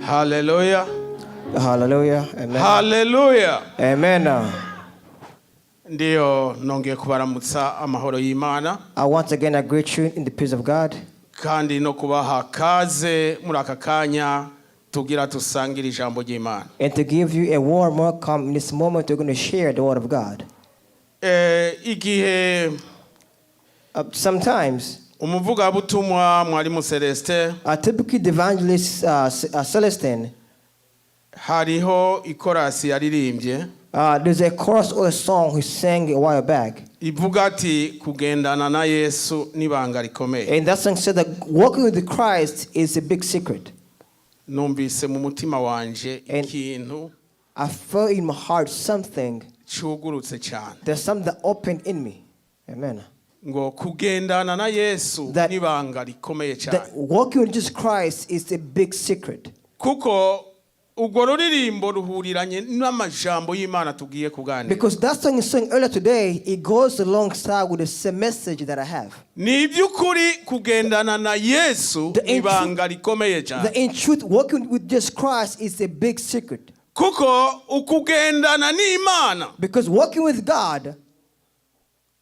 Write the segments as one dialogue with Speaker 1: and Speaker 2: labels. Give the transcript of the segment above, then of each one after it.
Speaker 1: Haleluya.
Speaker 2: Hallelujah. Amen.
Speaker 1: Haleluya.
Speaker 2: Amen.
Speaker 1: Ndiyo, nongeye kubaramutsa amahoro y'Imana
Speaker 2: I once again I greet you in the peace of God
Speaker 1: kandi no kubaha kaze muri aka kanya tugira dusangire ijambo ry'Imana.
Speaker 2: And to give you a warm welcome in this moment we're going to share the word of God.
Speaker 1: Eh, igihe
Speaker 2: Sometimes,
Speaker 1: umuvugabutumwa mwarimu Celestin
Speaker 2: typically the evangelist Celestine,
Speaker 1: hariho ikorasi yaririmbye
Speaker 2: there's a chorus or a song he sang a while back.
Speaker 1: Ivuga ati kugendana na Yesu n'ibanga rikomeye.
Speaker 2: And that song said that walking with Christ is a big secret.
Speaker 1: Numvise mu mutima wanje ikintu
Speaker 2: I felt in my heart something.
Speaker 1: Cugurutse cyane.
Speaker 2: There's something that opened in me. Amen.
Speaker 1: Ngo kugendana na Yesu n'ibanga rikomeye cyane.
Speaker 2: That walking with Jesus Christ is a big secret.
Speaker 1: Kuko urwo ruririmbo ruhuriranye n'amajambo y'Imana tugiye kuganira.
Speaker 2: Because that song you sang earlier today, it goes alongside with the same message that I have.
Speaker 1: Ni iby'ukuri kugendana na Yesu ibanga rikomeye cyane.
Speaker 2: That in truth, walking with Jesus Christ is a big secret.
Speaker 1: Kuko ukugendana n'Imana
Speaker 2: Because walking with God,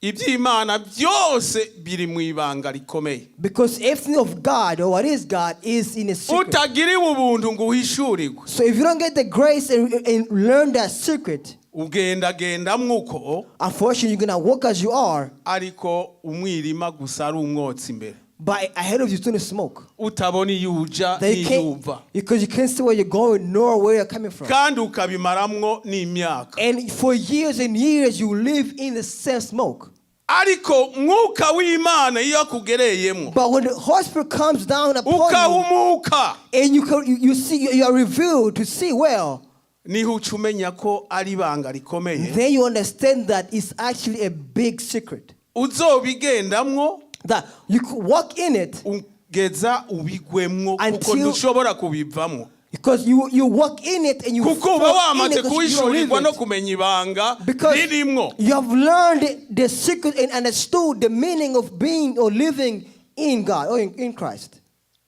Speaker 1: iby'Imana byose biri mu ibanga rikomeye.
Speaker 2: Because everything of God or what is God is in a secret.
Speaker 1: Utagiriwe ubuntu ngo uhishurirwe
Speaker 2: So if you don't get the grace and learn that secret,
Speaker 1: ugendagendamwo uko
Speaker 2: unfortunately, you're gonna walk as you are,
Speaker 1: ariko umwirima gusa ari umwotsi imbere
Speaker 2: but ahead of you is going to smoke.
Speaker 1: Utabona iyo uja
Speaker 2: That you
Speaker 1: n'iyo
Speaker 2: can't,
Speaker 1: uva
Speaker 2: because you can't see where you're going nor where you're coming from.
Speaker 1: Kandi ukabimaramwo n'imyaka.
Speaker 2: And for years and years, you live in the same smoke.
Speaker 1: Ariko mwuka w'Imana iyo akugereyemo
Speaker 2: But when the Holy Spirit comes down upon you,
Speaker 1: ukahumuka
Speaker 2: and you see, you are revealed to see well,
Speaker 1: niho uca umenya ko ari ibanga rikomeye
Speaker 2: then you understand that it's actually a big secret.
Speaker 1: Uzobigendamwo
Speaker 2: That you could walk in it
Speaker 1: ugeza ubigwemwo kuko ntushobora kubivamwo
Speaker 2: because you walk in it and you
Speaker 1: kuko uba
Speaker 2: fall in
Speaker 1: wamaze
Speaker 2: it because you don't live
Speaker 1: kuhishurirwa no
Speaker 2: it.
Speaker 1: Kumenya ibanga
Speaker 2: Because
Speaker 1: ririmwo.
Speaker 2: you have learned the secret and understood the meaning of being or living in God or in Christ.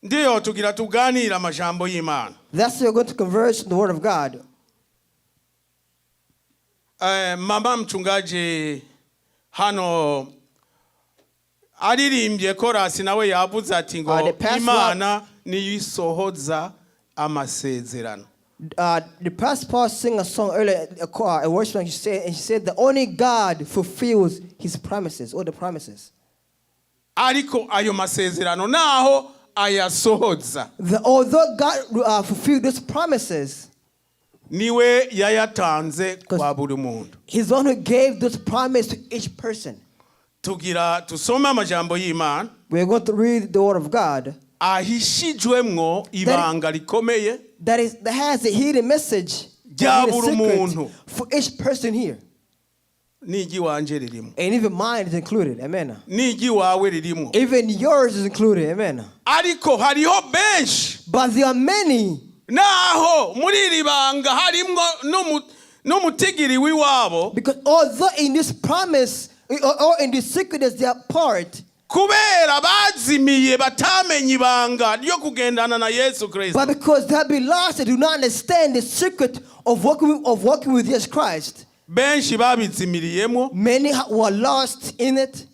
Speaker 1: Ndiyo tugira tuganire amajambo y'Imana.
Speaker 2: That's why we're going to converse the word of God.
Speaker 1: Eh, mama mchungaji hano aririmbye korasi nawe yavuze ati ngo
Speaker 2: The pastor-
Speaker 1: Imana niyo isohoza amasezerano.
Speaker 2: The pastor sang a song earlier, a worship song. And she said that only God fulfills His promises or the promises.
Speaker 1: Ariko ayo masezerano naho ayasohoza
Speaker 2: Although God fulfilled those promises,
Speaker 1: niwe yayatanze kwa buri muntu.
Speaker 2: He's the one who gave those promises to each person.
Speaker 1: Tugira tusome amajambo y'Imana
Speaker 2: We're going to read the word of God
Speaker 1: ahishijwemwo ibanga rikomeye
Speaker 2: that has a hidden message, a
Speaker 1: rya
Speaker 2: hidden
Speaker 1: buri
Speaker 2: secret
Speaker 1: muntu.
Speaker 2: For each person here.
Speaker 1: N'iry'iwanje ririmo.
Speaker 2: And even mine is included. Amen.
Speaker 1: N'iry'iwawe ririmo.
Speaker 2: Even yours is included. Amen.
Speaker 1: Ariko hariho benshi
Speaker 2: But there are many
Speaker 1: naho muri iri banga harimwo n'umu- n'umutigiri w'iwabo
Speaker 2: because although in this promise or in this secret is their part,
Speaker 1: kubera bazimiye batamenye ibanga ryo kugendana na Yesu Kristo
Speaker 2: but because they have been lost and do not understand the secret of walking with Jesus Christ,
Speaker 1: benshi babizimiriyemo
Speaker 2: many were lost in it,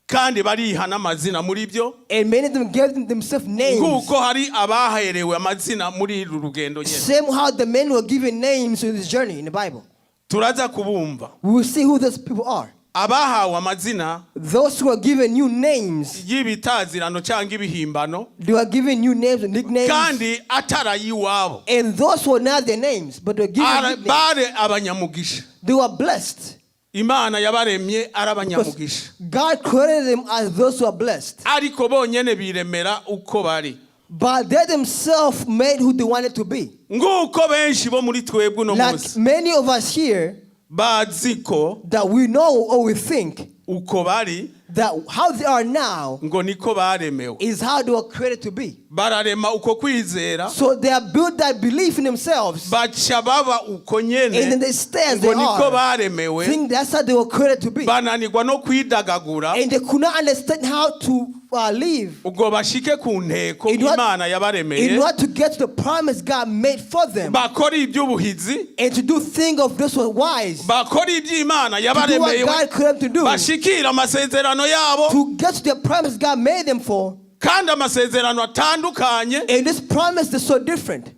Speaker 1: kandi bariha n'amazina muri byo
Speaker 2: and many of them gave themselves names.
Speaker 1: Nk'uko hari abaherewe amazina muri uru rugendo nyine.
Speaker 2: Same how the men were given names in this journey in the Bible.
Speaker 1: Turaza kubumva.
Speaker 2: We will see who those people are.
Speaker 1: Abahawe amazina
Speaker 2: Those who are given new names,
Speaker 1: y'ibitazirano cyangwa ibihimbano
Speaker 2: they were given new names and nicknames.
Speaker 1: Kandi atari ay'iwabo.
Speaker 2: And those were not their names, but they were given
Speaker 1: Ara-
Speaker 2: nicknames.
Speaker 1: Bare abanyamugisha.
Speaker 2: They were blessed.
Speaker 1: Imana yabaremye ari
Speaker 2: Because
Speaker 1: abanyamugisha.
Speaker 2: God created them as those who are blessed.
Speaker 1: Ariko bonyene biremera uko bari.
Speaker 2: But they themselves made who they wanted to be.
Speaker 1: Nguko benshi bo muri twebwe uno
Speaker 2: Like
Speaker 1: munsi
Speaker 2: many of us here
Speaker 1: bazi ko
Speaker 2: that we know or we think
Speaker 1: uko bari
Speaker 2: That how they are now
Speaker 1: ngo niko baremewe.
Speaker 2: Is how they were created to be.
Speaker 1: Bararema uko kwizera.
Speaker 2: So they have built that belief in themselves.
Speaker 1: Baca baba uko nyene.
Speaker 2: And then they stay as they
Speaker 1: Ngo niko
Speaker 2: are.
Speaker 1: baremewe.
Speaker 2: Think that's how they were created to be.
Speaker 1: Bananirwa no kwidagagura.
Speaker 2: And they could not understand how to live
Speaker 1: Ubwo bashike ku nteko Imana yabaremeye.
Speaker 2: In order to get to the promise God made for them.
Speaker 1: Bakora iby'ubuhizi.
Speaker 2: And to do things of this was wise.
Speaker 1: Bakora iby'Imana
Speaker 2: To do what
Speaker 1: yabaremeye.
Speaker 2: God created them to do.
Speaker 1: Bashikira amasezerano yabo.
Speaker 2: To get to the promise God made them for.
Speaker 1: Kandi amasezerano atandukanye.
Speaker 2: And this promise is so different.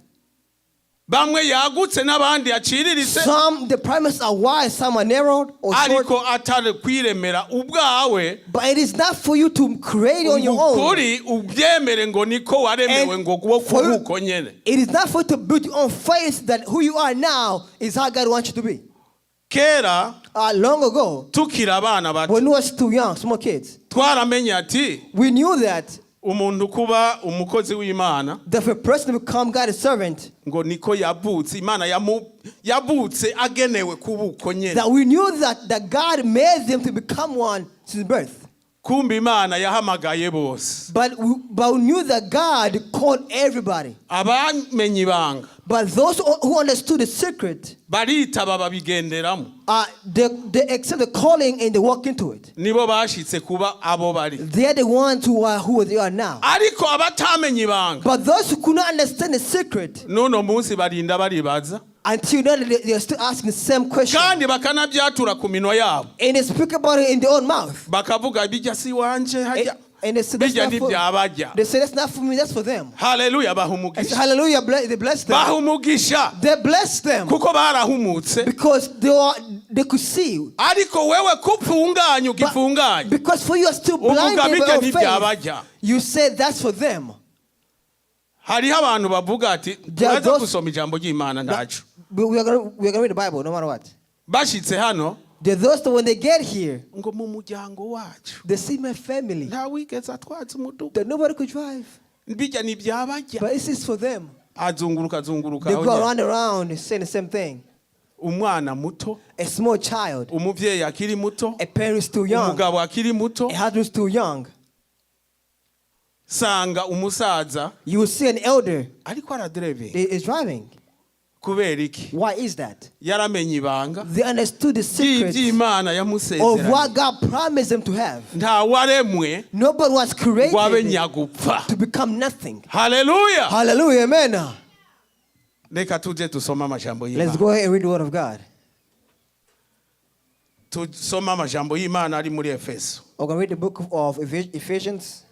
Speaker 1: Bamwe yagutse n'abandi yaciriritse.
Speaker 2: Some the promise are wide, some are narrow or short.
Speaker 1: Ariko atari kwiremera ubwawe.
Speaker 2: But it is not for you to create on your own.
Speaker 1: Ukuri ubyemere ngo niko waremewe
Speaker 2: And
Speaker 1: ngo wo
Speaker 2: for
Speaker 1: kuba
Speaker 2: you-
Speaker 1: uko nyene.
Speaker 2: It is not for you to build your own faith that who you are now is how God wants you to be.
Speaker 1: Kera
Speaker 2: Long ago,
Speaker 1: tukiri abana bato
Speaker 2: when we were still young, small kids,
Speaker 1: twaramenye ati
Speaker 2: we knew that
Speaker 1: umuntu kuba umukozi w'Imana
Speaker 2: that for a person to become God's servant,
Speaker 1: ngo niko yavutse Imana yavutse agenewe kuba uko nyene.
Speaker 2: That we knew that God made them to become one since birth.
Speaker 1: Kumbe Imana yahamagaye bose.
Speaker 2: But we knew that God called everybody.
Speaker 1: Abamenye ibanga
Speaker 2: But those who understood the secret,
Speaker 1: baritaba babigenderamo.
Speaker 2: they accept the calling and they walk into it.
Speaker 1: Nibo bashitse kuba abo bari.
Speaker 2: They are the ones who are who they are now.
Speaker 1: Ariko abatamenye ibanga
Speaker 2: But those who could not understand the secret,
Speaker 1: n'uno munsi barinda baribaza.
Speaker 2: Until now, they are still asking the same question.
Speaker 1: Kandi bakanabyatura ku minwa yabo.
Speaker 2: And they speak about it in their own mouth.
Speaker 1: Bakavuga bijya si wanje hajya.
Speaker 2: And they say, that's
Speaker 1: Bijya
Speaker 2: not for,
Speaker 1: ntibyabajya.
Speaker 2: they say, that's not for me, that's for them.
Speaker 1: Haleluya baha
Speaker 2: And so,
Speaker 1: umugisha.
Speaker 2: hallelujah, they bless them.
Speaker 1: Baha umugisha.
Speaker 2: They bless them
Speaker 1: Kuko barahumutse.
Speaker 2: Because they could see.
Speaker 1: Ariko wewe kupfunganya
Speaker 2: But
Speaker 1: ugifunganya.
Speaker 2: because for you are still
Speaker 1: Uvuga
Speaker 2: blinded by
Speaker 1: bijya
Speaker 2: your faith,
Speaker 1: ntibyabajya.
Speaker 2: you say that's for them.
Speaker 1: Hariho abantu bavuga ati
Speaker 2: There are
Speaker 1: turaza
Speaker 2: those-
Speaker 1: gusoma ijambo ry'Imana ntacu.
Speaker 2: We are gonna read the Bible no matter what.
Speaker 1: Bashitse hano
Speaker 2: There are those that when they get here,
Speaker 1: ngo mu muryango wacu
Speaker 2: they see my family
Speaker 1: nta wigeze atwaza umuduga.
Speaker 2: That nobody could drive.
Speaker 1: Bijya ntibyabajya.
Speaker 2: But this is for them.
Speaker 1: Azunguruka azunguruka
Speaker 2: They
Speaker 1: aho
Speaker 2: go
Speaker 1: nyene.
Speaker 2: around and round and saying the same thing.
Speaker 1: Umwana muto.
Speaker 2: A small child,
Speaker 1: Umubyeyi akiri muto.
Speaker 2: A parent is too young,
Speaker 1: Umugabo akiri muto.
Speaker 2: A husband is too young.
Speaker 1: Sanga umusaza
Speaker 2: You will see an elder
Speaker 1: ariko araderevinga.
Speaker 2: Is driving.
Speaker 1: Kubera iki?
Speaker 2: Why is that?
Speaker 1: Yaramenye ibanga
Speaker 2: They understood the secret
Speaker 1: ry'iby'Imana
Speaker 2: of
Speaker 1: yamusezeranye.
Speaker 2: what God promised them to have.
Speaker 1: Nta waremwe
Speaker 2: Nobody was
Speaker 1: ngo abe
Speaker 2: created
Speaker 1: nyagupfa.
Speaker 2: To become nothing.
Speaker 1: Haleluya.
Speaker 2: Hallelujah, amen.
Speaker 1: Reka tuje tusome amajambo
Speaker 2: Let's
Speaker 1: y'Imana.
Speaker 2: go ahead and read the word of God.
Speaker 1: Tusome amajambo y'Imana ari muri Efeso.
Speaker 2: We're going to read the book of Ephesians.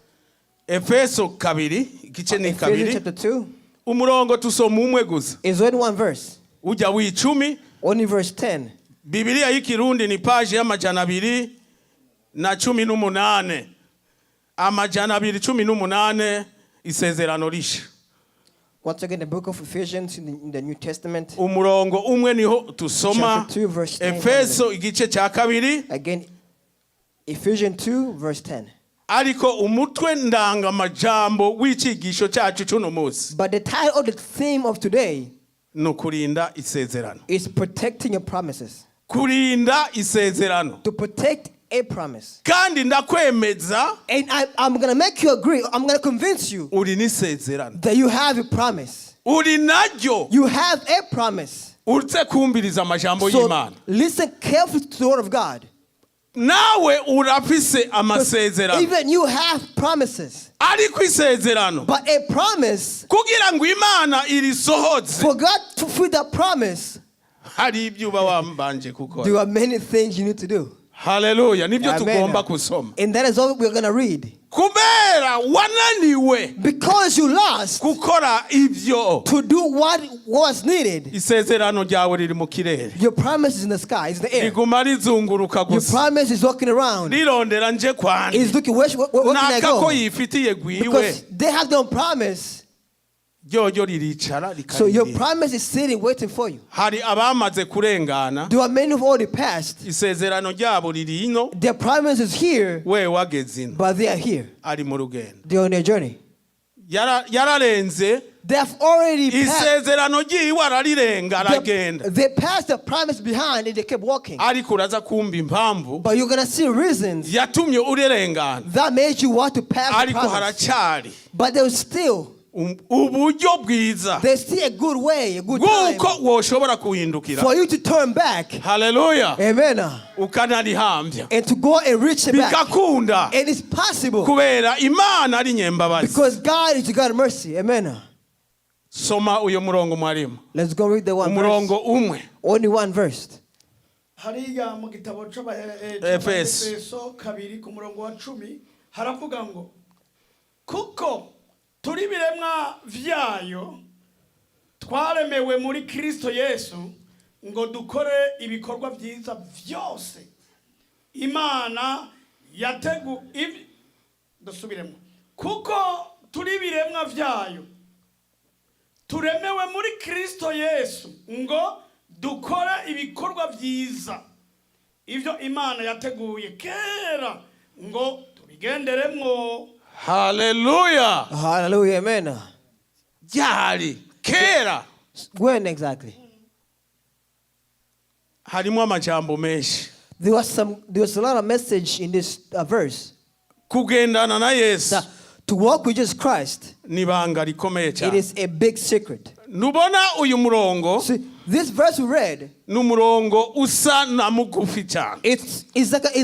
Speaker 1: Efeso kabiri igice ni
Speaker 2: Ephesians
Speaker 1: kabiri.
Speaker 2: Chapter 2.
Speaker 1: Umurongo tusoma umwe gusa.
Speaker 2: It's only one verse.
Speaker 1: Ujya w'icumi.
Speaker 2: Only verse 10.
Speaker 1: Bibiliya y'ikirundi ni paji y'amajana abiri na cumi n'umunane, 218, isezerano risha.
Speaker 2: Once again, the book of Ephesians in the New Testament.
Speaker 1: Umurongo umwe niho tusoma.
Speaker 2: Chapter 2, verse 10.
Speaker 1: Efeso igice cya kabiri.
Speaker 2: Again, Ephesians 2, verse 10.
Speaker 1: Ariko umutwe ndangamajambo w'icyigisho cyacu cy'uno munsi
Speaker 2: But the title of the theme of today
Speaker 1: ni ukurinda isezerano.
Speaker 2: Is protecting your promises.
Speaker 1: Kurinda isezerano.
Speaker 2: To protect a promise.
Speaker 1: Kandi ndakwemeza
Speaker 2: And I'm going to make you agree, I'm going to convince you
Speaker 1: uri n'isezerano.
Speaker 2: That you have a promise.
Speaker 1: Uri naryo.
Speaker 2: You have a promise.
Speaker 1: Uretse kumviriza amajambo
Speaker 2: So
Speaker 1: y'Imana.
Speaker 2: Listen carefully to the word of God.
Speaker 1: Nawe urafise amasezerano.
Speaker 2: Even you have promises.
Speaker 1: Ariko isezerano
Speaker 2: But a promise,
Speaker 1: kugira ngo Imana irisohoze
Speaker 2: for God to fulfill that promise,
Speaker 1: hari ibyo uba wambanje gukora.
Speaker 2: There are many things you need to do.
Speaker 1: Haleluya nibyo
Speaker 2: Amen.
Speaker 1: tugomba gusoma.
Speaker 2: And that is all we're going to read.
Speaker 1: Kubera wananiwe
Speaker 2: Because you lost
Speaker 1: gukora ibyo
Speaker 2: to do what was needed,
Speaker 1: isezerano ryawe riri mu kirere.
Speaker 2: Your promise is in the sky, it's in the air.
Speaker 1: Riguma rizunguruka
Speaker 2: Your
Speaker 1: gusa.
Speaker 2: Promise is walking around.
Speaker 1: Rirondera nje kwande.
Speaker 2: It's looking, where can I
Speaker 1: Naka ko
Speaker 2: go?
Speaker 1: yifitiye gwiwe.
Speaker 2: Because they have their own promise.
Speaker 1: Ryoryo riricara
Speaker 2: So your
Speaker 1: rikarindira.
Speaker 2: Promise is sitting, waiting for you.
Speaker 1: Hari abamaze kurengana.
Speaker 2: There are many who've already passed.
Speaker 1: Isezerano ryabo riri ino.
Speaker 2: Their promise is here,
Speaker 1: We wageze ino.
Speaker 2: But they are here.
Speaker 1: Ari mu rugendo.
Speaker 2: They're on their journey.
Speaker 1: Yararenze.
Speaker 2: They have already passed.
Speaker 1: Isezerano ryiwe ararirenga aragenda.
Speaker 2: They passed the promise behind and they kept walking.
Speaker 1: Ariko uraza kumva impamvu
Speaker 2: But you're gonna see reasons
Speaker 1: yatumye urirengana.
Speaker 2: That made you want to pass the
Speaker 1: Ariko
Speaker 2: promise.
Speaker 1: haracyari
Speaker 2: But there's still
Speaker 1: uburyo bwiza
Speaker 2: there's still a good way, a good time
Speaker 1: bw'uko woshobora kuhindukira.
Speaker 2: For you to turn back.
Speaker 1: Haleluya.
Speaker 2: Amen.
Speaker 1: Ukanarihambya.
Speaker 2: And to go and reach it back.
Speaker 1: Bigakunda.
Speaker 2: And it's possible
Speaker 1: Kubera Imana ari nyembabazi.
Speaker 2: Because God is a God of mercy. Amen.
Speaker 1: Soma uyo murongo, mwarimu.
Speaker 2: Let's go read the one verse.
Speaker 1: Umurongo umwe.
Speaker 2: Only one verse.
Speaker 3: Hariya mu gitabo
Speaker 1: Efeso.
Speaker 3: c'Abefeso 2 ku murongo wa 10 haravuga ngo kuko turi ibiremwa vyayo twaremewe muri Kristo Yesu ngo dukore ibikorwa vyiza vyose Imana yategu dusubiremo kuko turi ibiremwa vyayo turemewe muri Kristo Yesu ngo dukore ibikorwa vyiza ibyo Imana yateguye kera ngo tubigenderemwo.
Speaker 1: Haleluya.
Speaker 2: Hallelujah. Amen.
Speaker 1: Ryari kera.
Speaker 2: When exactly?
Speaker 1: Harimo amajambo menshi.
Speaker 2: There was a lot of message in this verse.
Speaker 1: Kugendana na Yesu
Speaker 2: That to walk with Jesus Christ,
Speaker 1: ni ibanga rikomeye
Speaker 2: it
Speaker 1: cyane.
Speaker 2: Is a big secret.
Speaker 1: Nubona uyu murongo
Speaker 2: See, this verse we read,
Speaker 1: ni umurongo usa na mugufi cyane.
Speaker 2: it's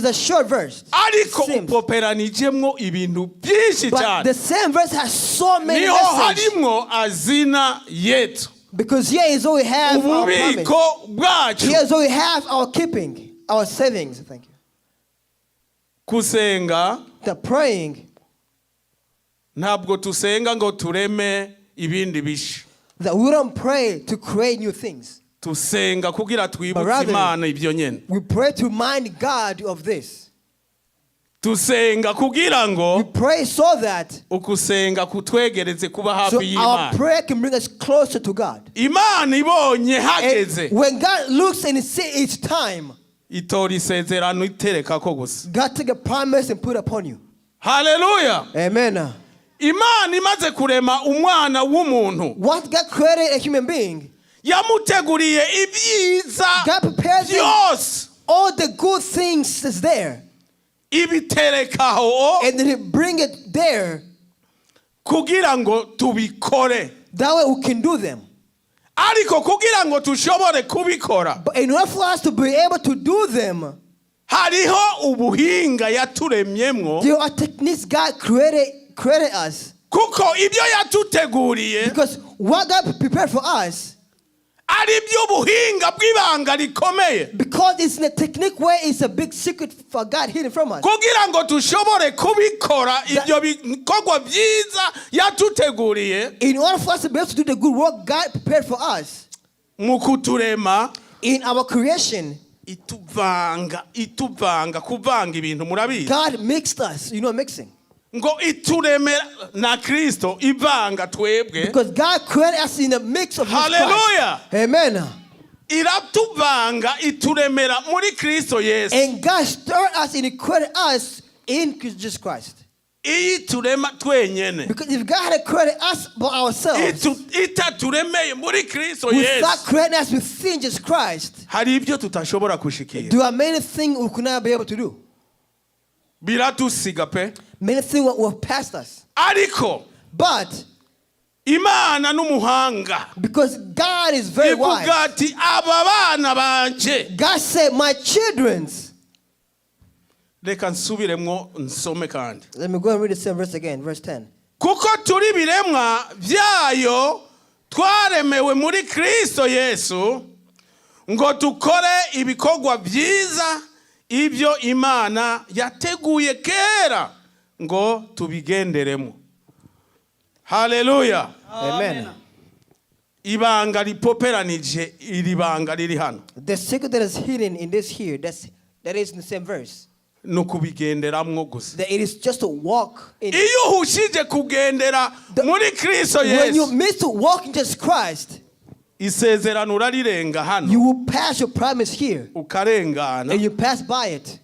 Speaker 2: a short verse.
Speaker 1: Ariko
Speaker 2: Seems.
Speaker 1: upoperanijemwo ibintu byinshi
Speaker 2: But
Speaker 1: cyane.
Speaker 2: the same verse has so many
Speaker 1: Niho
Speaker 2: messages.
Speaker 1: harimwo hazina yetu.
Speaker 2: Because here is where we have our promise.
Speaker 1: Ububiko bwacu.
Speaker 2: Here is where we have our keeping, our savings. Thank you.
Speaker 1: Gusenga,
Speaker 2: The praying,
Speaker 1: ntabwo tusenga ngo tureme ibindi bisha.
Speaker 2: That we don't pray to create new things.
Speaker 1: Tusenga kugira twibutse
Speaker 2: But rather-
Speaker 1: Imana ibyo nyene.
Speaker 2: We pray to remind God of this.
Speaker 1: Tusenga kugira ngo
Speaker 2: We pray so that
Speaker 1: ukusenga kutwegereze kuba hafi
Speaker 2: so our
Speaker 1: y'Imana.
Speaker 2: Prayer can bring us closer to God.
Speaker 1: Imana ibonye hageze
Speaker 2: And when God looks and sees it's time,
Speaker 1: itora isezerano iterekako gusa.
Speaker 2: God take a promise and put upon you.
Speaker 1: Haleluya.
Speaker 2: Amen.
Speaker 1: Imana imaze kurema umwana w'umuntu,
Speaker 2: What God created a human being,
Speaker 1: yamuteguriye ibyiza
Speaker 2: God prepares him
Speaker 1: byose,
Speaker 2: all the good things is there.
Speaker 1: Ibiterekaho
Speaker 2: And then he bring it there.
Speaker 1: Kugira ngo tubikore.
Speaker 2: That way we can do them.
Speaker 1: Ariko kugira ngo tushobore kubikora,
Speaker 2: But in order for us to be able to do them,
Speaker 1: hariho ubuhinga yaturemyemwo.
Speaker 2: There are techniques God created us.
Speaker 1: Kuko ibyo yatuteguriye
Speaker 2: Because what God prepared for us,
Speaker 1: ari by'ubuhinga bw'ibanga rikomeye.
Speaker 2: Because it's in a technique where it's a big secret for God hidden from us.
Speaker 1: Kugira ngo dushobore kubikora ibyo bikorwa byiza yatuteguriye
Speaker 2: In order for us to be able to do the good work God prepared for us
Speaker 1: mu kuturema,
Speaker 2: in our creation,
Speaker 1: ituvanga ituvanga kuvanga ibintu murabizi.
Speaker 2: God mixed us. You know mixing.
Speaker 1: Ngo ituremera na Kristo ivanga twebwe.
Speaker 2: Because God created us in a mix of His Christ.
Speaker 1: Hallelujah.
Speaker 2: Amen.
Speaker 1: Iratuvanga ituremera muri Kristo Yesu.
Speaker 2: And God stirred us and He created us in Jesus Christ.
Speaker 1: Iyo iturema twenyene,
Speaker 2: Because if God had created us by ourselves,
Speaker 1: itaturemeye muri Kristo
Speaker 2: without
Speaker 1: Yesu,
Speaker 2: creating us within Jesus Christ,
Speaker 1: hari ibyo tutashobora gushikira.
Speaker 2: there are many things we could not be able to do.
Speaker 1: Biratusiga pe.
Speaker 2: Many things were past us.
Speaker 1: Ariko
Speaker 2: But
Speaker 1: Imana n'umuhanga
Speaker 2: because God is very
Speaker 1: ivuga
Speaker 2: wise,
Speaker 1: ati aba bana banje.
Speaker 2: God said, "My children's."
Speaker 1: Reka nsubiremwo nsome kandi.
Speaker 2: Let me go and read the same verse again, verse 10.
Speaker 1: Kuko turi ibiremwa byayo twaremewe muri Kristo Yesu ngo dukore ibikorwa byiza ibyo Imana yateguye kera ngo tubigenderemo. Haleluya.
Speaker 2: Amen.
Speaker 1: Ibanga ripoperanije iri banga riri hano
Speaker 2: The secret that is hidden in this here, that is in the same verse,
Speaker 1: ni ukubigenderamwo gusa.
Speaker 2: That it is just to walk in it.
Speaker 1: Iyo uhushije kugendera muri Kristo
Speaker 2: When you
Speaker 1: Yesu,
Speaker 2: miss to walk in Jesus Christ,
Speaker 1: isezerano urarirenga hano,
Speaker 2: you will pass your promise here.
Speaker 1: Ukarengana,
Speaker 2: And you pass by it.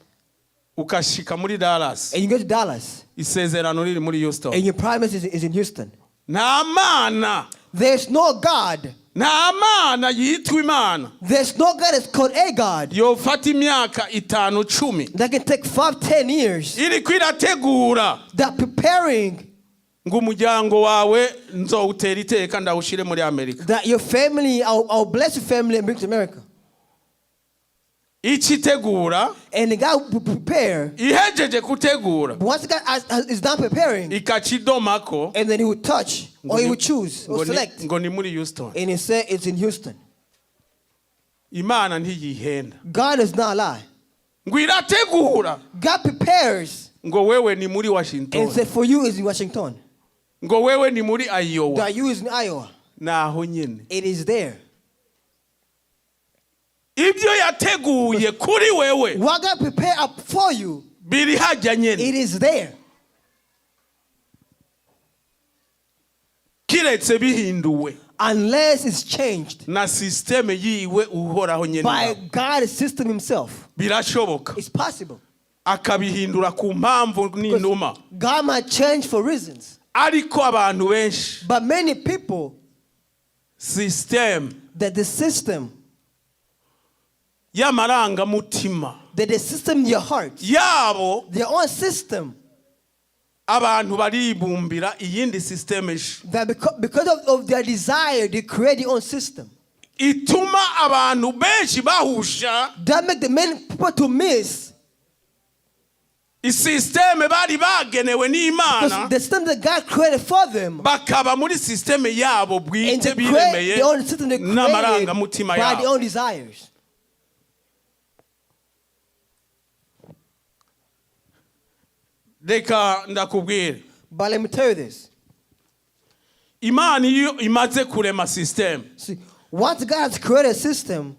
Speaker 1: Ukashika muri Dallas,
Speaker 2: And you go to Dallas.
Speaker 1: Isezerano riri muri Houston.
Speaker 2: And your promise is in Houston.
Speaker 1: Nta mana
Speaker 2: There's no God.
Speaker 1: Nta mana yitwa Imana
Speaker 2: There's no God that's called a God
Speaker 1: yofata imyaka 5, 10
Speaker 2: that can take 5, 10 years
Speaker 1: iriko irategura
Speaker 2: that preparing
Speaker 1: ngo umuryango wawe nzowutera iteka ndawushire muri Amerika.
Speaker 2: That your family, I'll bless your family and bring to America.
Speaker 1: Ikitegura
Speaker 2: And the God will prepare.
Speaker 1: Ihejeje gutegura
Speaker 2: But once God is done preparing,
Speaker 1: ikacidomako
Speaker 2: and then he would touch or he would choose or
Speaker 1: ngo ni-
Speaker 2: select.
Speaker 1: ngo ni muri Houston.
Speaker 2: And he said it's in Houston.
Speaker 1: Imana ntiyihenda.
Speaker 2: God does not lie.
Speaker 1: Ngo irategura
Speaker 2: God prepares
Speaker 1: ngo wewe ni muri
Speaker 2: and
Speaker 1: Washington,
Speaker 2: said for you is in Washington.
Speaker 1: Ngo wewe ni muri Iowa.
Speaker 2: That you is in Iowa.
Speaker 1: Naho nyene
Speaker 2: It is there.
Speaker 1: Ibyo yateguye kuri wewe
Speaker 2: What God prepared up for you,
Speaker 1: biri hajya nyene
Speaker 2: it is there.
Speaker 1: Kiretse bihinduwe
Speaker 2: Unless it's changed
Speaker 1: na système yiwe Uhoraho nyene
Speaker 2: by God's system himself.
Speaker 1: Birashoboka
Speaker 2: It's possible.
Speaker 1: Akabihindura ku mpamvu n'inuma
Speaker 2: God might change for reasons.
Speaker 1: Ariko abantu benshi
Speaker 2: But many people,
Speaker 1: système
Speaker 2: that the system,
Speaker 1: y'amarangamutima
Speaker 2: that the system in your heart,
Speaker 1: yabo
Speaker 2: their own system,
Speaker 1: abantu baribumbira iyindi système nshya
Speaker 2: that because of their desire, they create their own system.
Speaker 1: Ituma abantu benshi bahusha
Speaker 2: That make the many people to miss
Speaker 1: isystème bari bagenewe n'Imana
Speaker 2: because the system that God created for them
Speaker 1: bakaba muri système yabo
Speaker 2: and
Speaker 1: bwite
Speaker 2: they create
Speaker 1: biremeye
Speaker 2: their own system they created
Speaker 1: n'amarangamutima
Speaker 2: by their
Speaker 1: yabo.
Speaker 2: Own desires.
Speaker 1: Reka ndakubwire.
Speaker 2: But let me tell you this.
Speaker 1: Imana iyo imaze kurema système
Speaker 2: See, once God has created a system,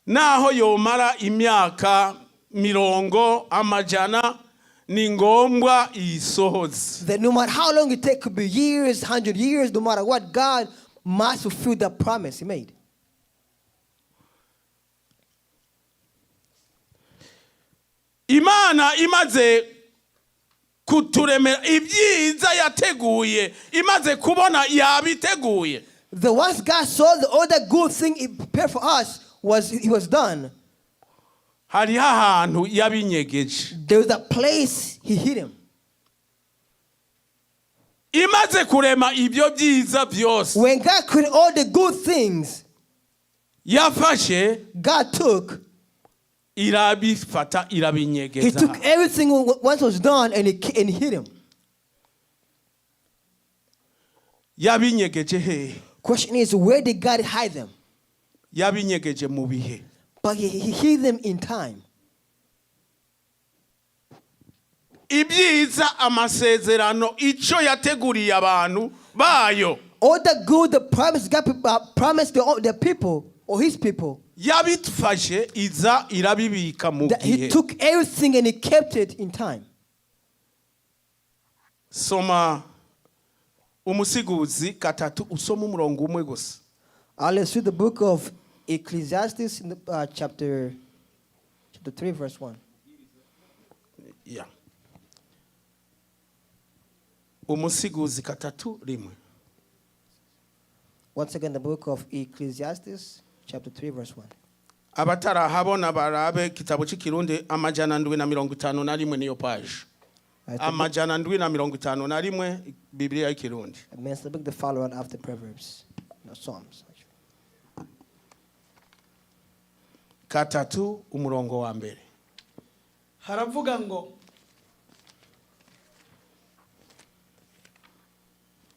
Speaker 1: naho yomara imyaka mirongo amajana ni ngombwa iyisohoze.
Speaker 2: That no matter how long it takes, could be years, 100 years, no matter what, God must fulfill that promise He made.
Speaker 1: Imana imaze kuturemera ibyiza yateguye imaze kubona yabiteguye
Speaker 2: The once God saw the other good thing He prepared for us was He was done.
Speaker 1: Hariho ahantu yabinyegeje.
Speaker 2: There was a place He hid him.
Speaker 1: Imaze kurema ibyo byiza byose
Speaker 2: When God created all the good things,
Speaker 1: yafashe
Speaker 2: God took,
Speaker 1: irabifata
Speaker 2: He
Speaker 1: irabinyegeza.
Speaker 2: Took everything once was done and he hid him.
Speaker 1: Yabinyegeje hehe?
Speaker 2: Question is, where did God hide them?
Speaker 1: Yabinyegeje mu bihe.
Speaker 2: But he hid them in time.
Speaker 1: Ibyiza amasezerano icyo yateguriye abantu bayo
Speaker 2: All the good, the promise God promised the people or His people,
Speaker 1: yabifashe iza irabibika mu
Speaker 2: that He
Speaker 1: gihe.
Speaker 2: Took everything and He kept it in time.
Speaker 1: Soma Umusiguzi gatatu usoma umurongo umwe gusa.
Speaker 2: Let's read the book of Ecclesiastes in the, chapter 3, verse 1.
Speaker 1: Yeah. Umusiguzi gatatu rimwe.
Speaker 2: Once again, the book of Ecclesiastes, chapter 3, verse 1.
Speaker 1: Abatarahabona barabe igitabo cy'ikirundi 751 niyo page.
Speaker 2: Right, the book,
Speaker 1: 751 Bibiliya y'Ikirundi.
Speaker 2: I mean, it's the book that follow right after Proverbs, no, Psalms. Actually.
Speaker 1: Gatatu umurongo wa mbere.
Speaker 3: Haravuga ngo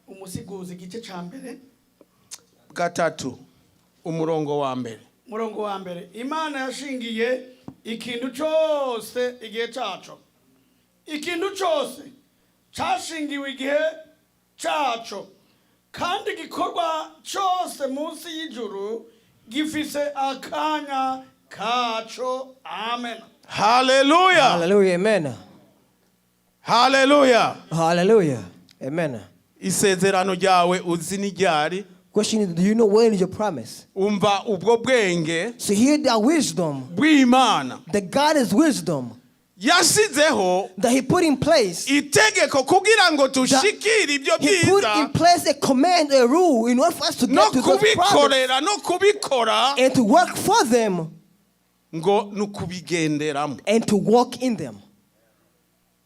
Speaker 3: Umusiguzi igice cya mbere
Speaker 1: Gatatu umurongo wa mbere.
Speaker 3: Murongo wa mbere Imana yashingiye ikintu cyose igihe cyaco ikintu cyose cyashingiwe igihe cyaco kandi igikorwa cyose munsi y'ijuru gifise akanya kaco amen.
Speaker 1: Haleluya.
Speaker 2: Hallelujah, amen.
Speaker 1: Haleluya.
Speaker 2: Hallelujah, amen.
Speaker 1: Isezerano ryawe uzi n'iryari?
Speaker 2: Question is, do you know when is your promise?
Speaker 1: Umva ubwo bwenge
Speaker 2: So hear that wisdom,
Speaker 1: bw'Imana
Speaker 2: that God is wisdom.
Speaker 1: Yasizeho
Speaker 2: That he put in place.
Speaker 1: Itegeko kugira ngo dushikire ibyo
Speaker 2: He put
Speaker 1: byiza
Speaker 2: in place a command, a rule, in order for us to
Speaker 1: no
Speaker 2: get to those promises
Speaker 1: kubikorera no kubikora
Speaker 2: and to work for them
Speaker 1: ngo ni ukubigenderamo.
Speaker 2: And to walk in them.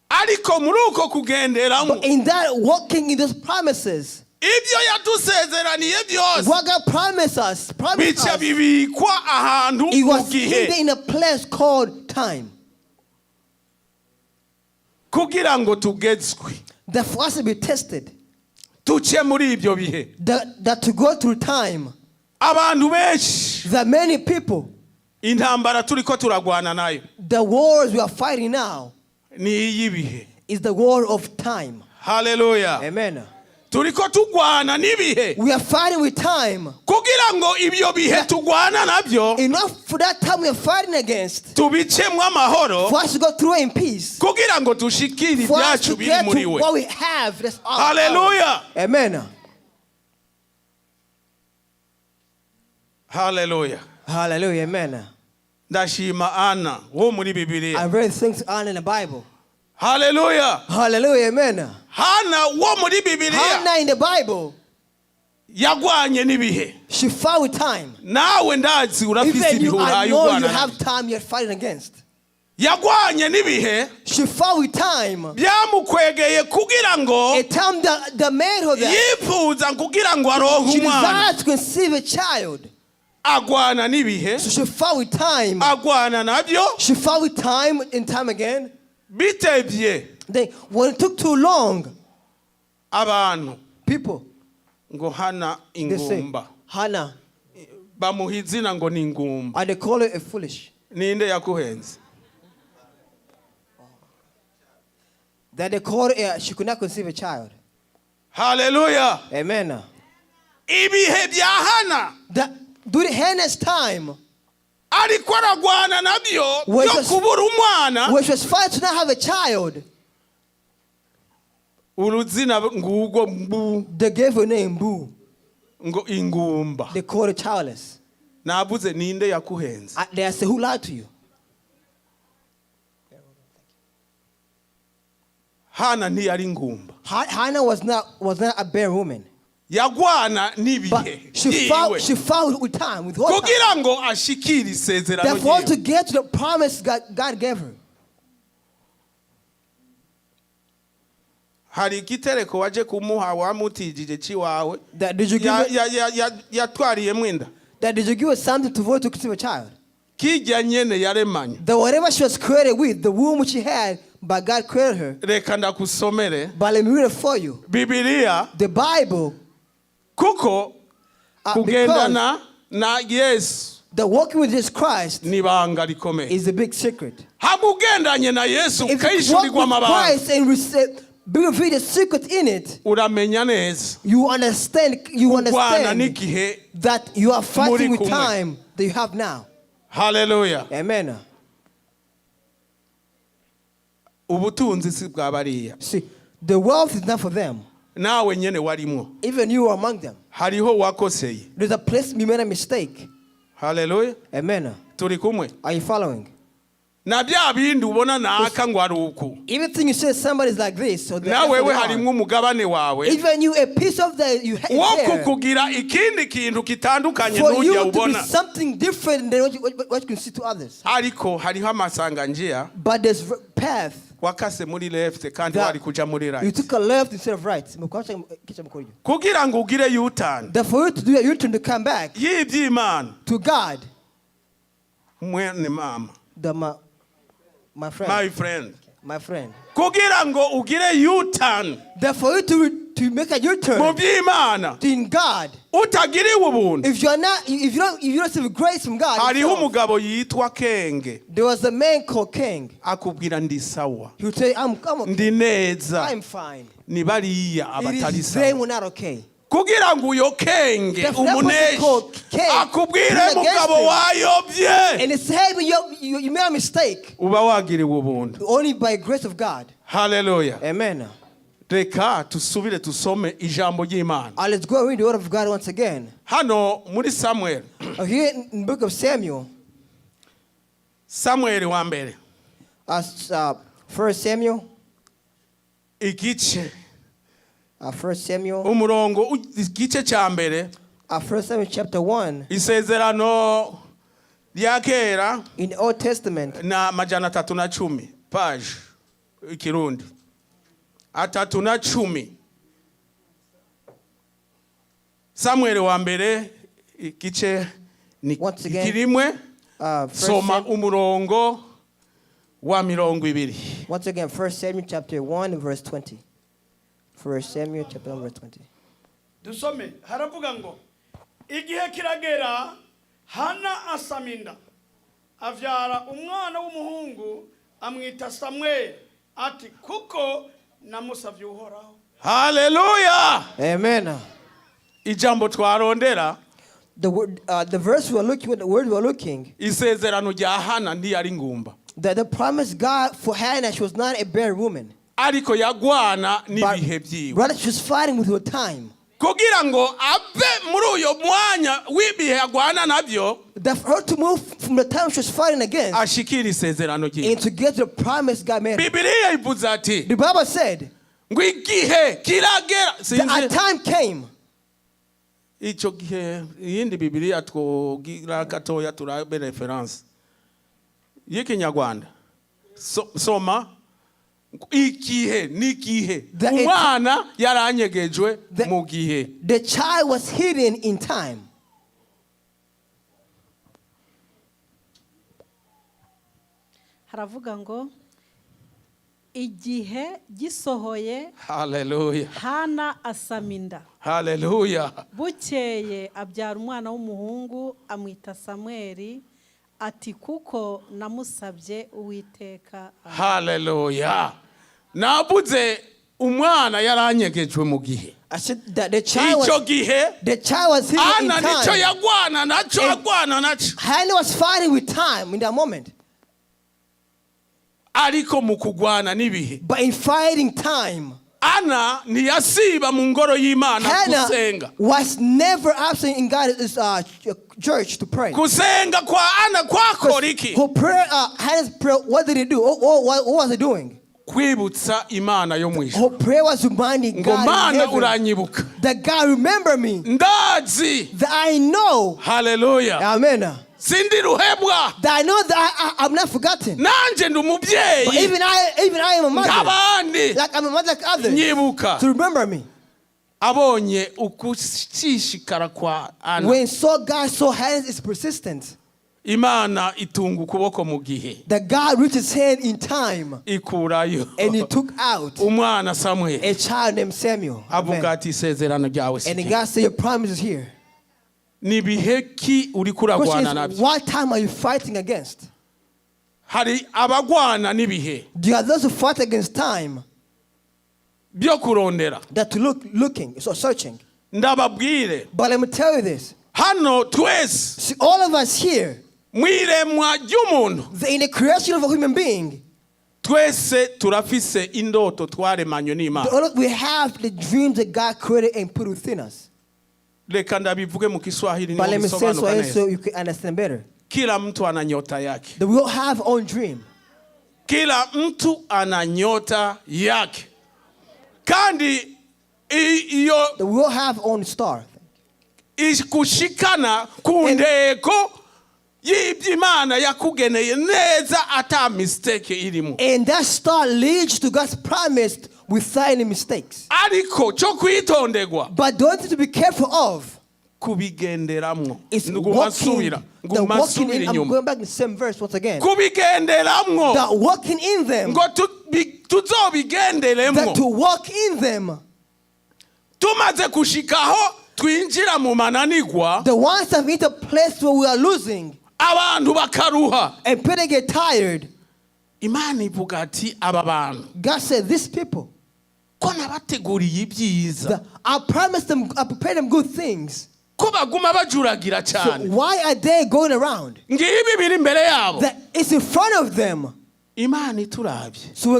Speaker 1: Ariko muri uko kugenderamo
Speaker 2: But in that walking in those promises,
Speaker 1: ibyo yadusezeraniye byose
Speaker 2: what God promised us, promised
Speaker 1: bica
Speaker 2: us,
Speaker 1: bibikwa ahantu
Speaker 2: it
Speaker 1: mu
Speaker 2: was
Speaker 1: gihe
Speaker 2: hidden in a place called time.
Speaker 1: Kugira ngo tugezwe
Speaker 2: That for us to be tested,
Speaker 1: tuce muri ibyo bihe.
Speaker 2: that to go through time,
Speaker 1: Abantu benshi
Speaker 2: that many people,
Speaker 1: intambara turiko turagwana nayo
Speaker 2: the wars we are fighting now
Speaker 1: ni iy'ibihe.
Speaker 2: Is the war of time.
Speaker 1: Haleluya.
Speaker 2: Amen.
Speaker 1: Turiko tugwana n'ibihe
Speaker 2: We are fighting with time.
Speaker 1: Kugira ngo ibyo bihe tugwana nabyo
Speaker 2: Enough for that time we are fighting against,
Speaker 1: tubicemwo amahoro
Speaker 2: for us to go through it in peace.
Speaker 1: Kugira ngo dushikire
Speaker 2: For us
Speaker 1: ibyacu
Speaker 2: to
Speaker 1: biri
Speaker 2: get
Speaker 1: muri
Speaker 2: to
Speaker 1: we.
Speaker 2: what we have. That's all.
Speaker 1: Haleluya.
Speaker 2: Amen.
Speaker 1: Haleluya.
Speaker 2: Hallelujah. Amen.
Speaker 1: Ndashima Ana wo muri Bibiliya.
Speaker 2: I read things on in the Bible.
Speaker 1: Haleluya.
Speaker 2: Hallelujah. Amen.
Speaker 1: Hana wo muri Bibiliya
Speaker 2: Hannah in the Bible,
Speaker 1: yagwanye n'ibihe.
Speaker 2: She fought with time.
Speaker 1: Nawe ndazi urafise
Speaker 2: Even
Speaker 1: ibihe
Speaker 2: you, I
Speaker 1: uhaye
Speaker 2: know you
Speaker 1: ugwana
Speaker 2: have
Speaker 1: nabyo.
Speaker 2: time you're fighting against.
Speaker 1: Yagwanye n'ibihe
Speaker 2: She fought with time.
Speaker 1: Byamukwegeye kugira ngo
Speaker 2: A time that made her that
Speaker 1: yifuza kugira ngo aronke
Speaker 2: she
Speaker 1: umwana.
Speaker 2: desired to conceive a child.
Speaker 1: Agwana n'ibihe
Speaker 2: So she fought with time.
Speaker 1: agwana nabyo
Speaker 2: She fought with time and time again.
Speaker 1: Bitevye
Speaker 2: Then when it took too long,
Speaker 1: abantu
Speaker 2: people,
Speaker 1: ngo Hana
Speaker 2: they say,
Speaker 1: ingumba
Speaker 2: Hannah,
Speaker 1: bamuha izina ngo ni ingumba.
Speaker 2: And they call her a foolish.
Speaker 1: Ninde yakuhenze?
Speaker 2: That they called her, she could not conceive a child.
Speaker 1: Haleluya.
Speaker 2: Amen.
Speaker 1: Ibihe bya Hana
Speaker 2: That during Hannah's time,
Speaker 1: ariko aragwana nabyo
Speaker 2: Wait,
Speaker 1: byo kubura umwana
Speaker 2: when she was fighting to not have a child,
Speaker 1: uruzina ngubwo mbu
Speaker 2: they gave her name Boo.
Speaker 1: Ngo ingumba.
Speaker 2: They called her childless.
Speaker 1: Navuze ninde yakuhenze?
Speaker 2: They said, "Who lied to you?"
Speaker 1: Hana ntiyari ingumba.
Speaker 2: Hannah was not a bare woman.
Speaker 1: Yagwana
Speaker 2: But
Speaker 1: n'ibihe
Speaker 2: she fought,
Speaker 1: yiwe
Speaker 2: she fought with time, with all time.
Speaker 1: Kugira ngo ashikire isezerano
Speaker 2: Therefore, to
Speaker 1: ryiwe.
Speaker 2: get to the promise God gave her.
Speaker 1: Hari igitereko waje kumuha wamutijije ciwawe
Speaker 2: That did you give
Speaker 1: Ya-
Speaker 2: her,
Speaker 1: ya- ya- ya- yatwariyemo inda
Speaker 2: that did you give her something to vote to conceive a child?
Speaker 1: Kijya nyene yaremanye.
Speaker 2: That whatever she was created with, the womb which she had, but God created her.
Speaker 1: Reka ndakusomere
Speaker 2: But let me read it for you.
Speaker 1: Bibiliya
Speaker 2: The Bible,
Speaker 1: kuko
Speaker 2: because
Speaker 1: kugendana na Yesu
Speaker 2: the walking with Jesus Christ
Speaker 1: ni ibanga rikomeye.
Speaker 2: Is a big secret.
Speaker 1: Hamwe ugendanye na Yesu
Speaker 2: If you walk
Speaker 1: ukayishurirwa
Speaker 2: with
Speaker 1: amabanga
Speaker 2: Christ and receive, be revealed the secret in it,
Speaker 1: uramenya neza
Speaker 2: you understand. You
Speaker 1: kurwana
Speaker 2: understand
Speaker 1: n'igihe
Speaker 2: that you are
Speaker 1: muri
Speaker 2: fighting with
Speaker 1: kumwe.
Speaker 2: Time that you have now.
Speaker 1: Haleluya.
Speaker 2: Amen.
Speaker 1: Ubutunzi si bwa bariya.
Speaker 2: See, the wealth is not for them.
Speaker 1: Nawe nyene warimwo.
Speaker 2: Even you are among them.
Speaker 1: Hariho wakoseye.
Speaker 2: There's a place you made a mistake.
Speaker 1: Haleluya.
Speaker 2: Amen.
Speaker 1: Turi kumwe?
Speaker 2: Are you following?
Speaker 1: Na bya bindi ubona naka ngo ari uku
Speaker 2: Everything you say, somebody's like this. So
Speaker 1: na wewe harimwo umugabane wawe
Speaker 2: Even you, a piece of the you have
Speaker 1: wo
Speaker 2: there
Speaker 1: kukugira ikindi kintu kitandukanye
Speaker 2: for
Speaker 1: n'ujya
Speaker 2: you to be
Speaker 1: ubona.
Speaker 2: Something different than what you can see to others.
Speaker 1: Ariko hariho amasanganjia
Speaker 2: But there's path
Speaker 1: wakase muri left kandi
Speaker 2: that
Speaker 1: wari kuja muri
Speaker 2: you
Speaker 1: right
Speaker 2: took a left instead of right.
Speaker 1: Kugira ngo ugire U-turn
Speaker 2: That for you to do a U-turn to come back
Speaker 1: y'iby'Imana
Speaker 2: to God,
Speaker 1: mwene mama
Speaker 2: the my friend,
Speaker 1: my friend
Speaker 2: my friend.
Speaker 1: Kugira ngo ugire U-turn
Speaker 2: That for you to make a U-turn
Speaker 1: mu by'Imana
Speaker 2: in God,
Speaker 1: utagiriwe ubuntu
Speaker 2: if you are not, if you don't receive grace from God,
Speaker 1: hariho
Speaker 2: himself,
Speaker 1: umugabo yitwa Kenge
Speaker 2: there was a man called King.
Speaker 1: Akubwira ndi sawa
Speaker 2: He would say, I'm okay.
Speaker 1: ndi neza
Speaker 2: I'm fine."
Speaker 1: Ni bariya
Speaker 2: It
Speaker 1: abatari
Speaker 2: is them
Speaker 1: sawa
Speaker 2: who are not okay.
Speaker 1: Kugira ngo uyo Kenge
Speaker 2: The person
Speaker 1: umuneshe
Speaker 2: called King
Speaker 1: akubwire
Speaker 2: is against
Speaker 1: mugabo
Speaker 2: him.
Speaker 1: wayobye
Speaker 2: And it's hey, you made a mistake.
Speaker 1: Uba wagiriwe ubuntu.
Speaker 2: Only by grace of God.
Speaker 1: Haleluya.
Speaker 2: Amen.
Speaker 1: Reka tusubire tusome ijambo ry'Imana.
Speaker 2: Let's go and read the word of God once again.
Speaker 1: Hano muri Samuel
Speaker 2: Here in the book of Samuel,
Speaker 1: Samuel wa mbere
Speaker 2: First Samuel,
Speaker 1: igice
Speaker 2: First Samuel,
Speaker 1: umurongo igice cya mbere
Speaker 2: First Samuel chapter 1
Speaker 1: isezerano rya kera
Speaker 2: in the Old Testament.
Speaker 1: Na 310 page ikirundi 310 Samuel wa mbere igice ni
Speaker 2: Once again,
Speaker 1: kirimwe
Speaker 2: First
Speaker 1: soma umurongo wa 20.
Speaker 2: Once again, First Samuel chapter 1 verse 20. First Samuel chapter 1 verse 20.
Speaker 3: Dusome haravuga ngo igihe kiragera Hana asama inda avyara umwana w'umuhungu amwita Samweli ati kuko namusavye Uhoraho.
Speaker 1: Haleluya.
Speaker 2: Amen.
Speaker 1: Ijambo twarondera
Speaker 2: The word, the verse we are looking, the word we are looking,
Speaker 1: isezerano rya Hana ntiyari ngumba
Speaker 2: that the promise God for Hannah, she was not a barren woman.
Speaker 1: Ariko yagwana
Speaker 2: But
Speaker 1: n'ibihe byiwe
Speaker 2: rather she was fighting with her time.
Speaker 1: Kugira ngo ave muri uyo mwanya w'ibihe agwana nabyo
Speaker 2: That for her to move from the time she was fighting against
Speaker 1: ashikira isezerano ryiwe
Speaker 2: and to get the promise God made her.
Speaker 1: Bibiliya ivuze ati
Speaker 2: The Bible said
Speaker 1: ngo igihe kiragera
Speaker 2: that a
Speaker 1: sinzi
Speaker 2: time came.
Speaker 1: Icyo gihe iyindi bibiliya twogira gatoya turabe reference y'ikinyarwanda soma igihe n'igihe umwana yaranyegejwe mu gihe.
Speaker 2: The child was hidden in time.
Speaker 4: Haravuga ngo igihe gisohoye
Speaker 1: Haleluya.
Speaker 4: Hana asama inda
Speaker 1: Haleluya.
Speaker 4: Bukeye abyara umwana w'umuhungu amwita Samweli ati kuko namusabye Uwiteka.
Speaker 1: Haleluya navuze umwana yaranyegejwe mu gihe.
Speaker 2: I said that the child
Speaker 1: Icyo
Speaker 2: was,
Speaker 1: gihe
Speaker 2: the child was hidden in
Speaker 1: Ana nicyo
Speaker 2: time.
Speaker 1: yagwana nacyo agwana nacyo
Speaker 2: Hannah was fighting with time in that moment.
Speaker 1: Ariko mu kugwana n'ibihe
Speaker 2: But in fighting time,
Speaker 1: Ana ntiyasiba mu ngoro y'Imana
Speaker 2: Hannah
Speaker 1: gusenga.
Speaker 2: Was never absent in God's church to pray.
Speaker 1: Gusenga kwa Ana kwakora iki?
Speaker 2: Her prayer, Hannah's prayer, what did it do? Oh, what was it doing?
Speaker 1: Kwibutsa Imana yo mu ijuru
Speaker 2: Her prayer was reminding
Speaker 1: ngo
Speaker 2: God in
Speaker 1: Mana
Speaker 2: heaven
Speaker 1: uranyibuka
Speaker 2: that God remember me,
Speaker 1: ndazi
Speaker 2: that I know,
Speaker 1: haleluya
Speaker 2: amen,
Speaker 1: sindi ruhebwa
Speaker 2: that I know that I'm not forgotten.
Speaker 1: Nanje ndi
Speaker 2: But
Speaker 1: umubyeyi
Speaker 2: even I am a mother,
Speaker 1: nk'abandi
Speaker 2: like I'm a mother like others,
Speaker 1: nyibuka
Speaker 2: to remember me.
Speaker 1: Abonye ukushishikara kwa Ana
Speaker 2: When saw God saw Hannah is persistent,
Speaker 1: Imana itunga ukuboko mu gihe
Speaker 2: that God reached his hand in time
Speaker 1: ikurayo
Speaker 2: and he took out
Speaker 1: umwana Samweli
Speaker 2: a child named Samuel.
Speaker 1: avuga
Speaker 2: Amen.
Speaker 1: ati isezerano ryawe si
Speaker 2: And then
Speaker 1: ryo."
Speaker 2: God said, "Your promise is here."
Speaker 1: Ni bihe ki uri
Speaker 2: Question
Speaker 1: kuragwana
Speaker 2: is,
Speaker 1: nabyo?
Speaker 2: what time are you fighting against?
Speaker 1: Hari abagwana n'ibihe
Speaker 2: Do you have those who fight against time
Speaker 1: byo kurondera
Speaker 2: that to looking, so searching?
Speaker 1: Ndababwire
Speaker 2: But let me tell you this.
Speaker 1: Hano twese
Speaker 2: See, all of us here,
Speaker 1: mu iremwa ry'umuntu
Speaker 2: in the creation of a human being,
Speaker 1: twese turafise indoto twaremanywe n'Imana.
Speaker 2: We have the dreams that God created and put within us.
Speaker 1: Reka ndabivuge mu Kiswahili
Speaker 2: But
Speaker 1: niho
Speaker 2: let me say
Speaker 1: bisobanuka
Speaker 2: so,
Speaker 1: neza.
Speaker 2: so you can understand better.
Speaker 1: Kila mtu ana nyota yake.
Speaker 2: That we all have our own dream.
Speaker 1: Kila mtu ana nyota yake kandi iyo
Speaker 2: That we all have our own star.
Speaker 1: Kushikana ku ntego y'iby'Imana yakugeneye neza ata mistake irimo.
Speaker 2: And that star leads to God's promise without any mistakes.
Speaker 1: Ariko cyo kwitonderwa
Speaker 2: But the only thing to be careful of
Speaker 1: kubigenderamwo
Speaker 2: is
Speaker 1: nguma
Speaker 2: walking,
Speaker 1: nsubira
Speaker 2: the
Speaker 1: nguma
Speaker 2: walking
Speaker 1: nsubira
Speaker 2: in. I'm
Speaker 1: inyuma
Speaker 2: going back to the same verse once again.
Speaker 1: Kubigenderamwo
Speaker 2: That walking in them,
Speaker 1: ngo tuzobigenderemwo
Speaker 2: that to walk in them,
Speaker 1: tumaze kushikaho twinjira mu mananigwa
Speaker 2: the ones that meet a place where we are losing
Speaker 1: abantu bakaruha
Speaker 2: and people get tired.
Speaker 1: Imana ivuga ati aba bantu
Speaker 2: God said, "These people,
Speaker 1: ko nabateguriye ibyiza
Speaker 2: I promised them, I prepared them good things.
Speaker 1: Ko baguma bajuragira
Speaker 2: So
Speaker 1: cyane
Speaker 2: why are they going around?
Speaker 1: Ngibi biri imbere yabo
Speaker 2: That it's in front of them."
Speaker 1: Imana iturabye
Speaker 2: So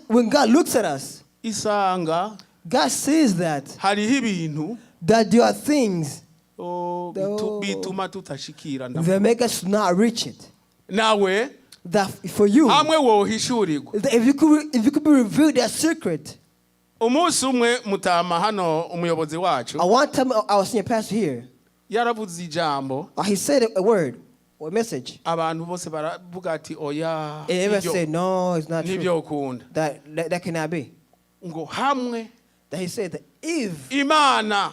Speaker 2: when God looks at us,
Speaker 1: isanga
Speaker 2: God sees that
Speaker 1: hariho ibintu
Speaker 2: that there are things
Speaker 1: oh,
Speaker 2: Oh.
Speaker 1: bituma tutashikira ndavuga.
Speaker 2: that make us not reach it.
Speaker 1: Nawe
Speaker 2: That for you,
Speaker 1: Hamwe wohishurirwa.
Speaker 2: That if you could be revealed that secret.
Speaker 1: Umunsi umwe mutama hano umuyobozi wacu
Speaker 2: One time our senior pastor here,
Speaker 1: yaravuze ijambo.
Speaker 2: He said a word or a message.
Speaker 1: Abantu bose baravuga ati oya,
Speaker 2: And everyone
Speaker 1: nibyo-
Speaker 2: said, "No, it's not true.
Speaker 1: nibyo ukunda.
Speaker 2: That cannot be."
Speaker 1: Ngo hamwe
Speaker 2: That he said that if
Speaker 1: Imana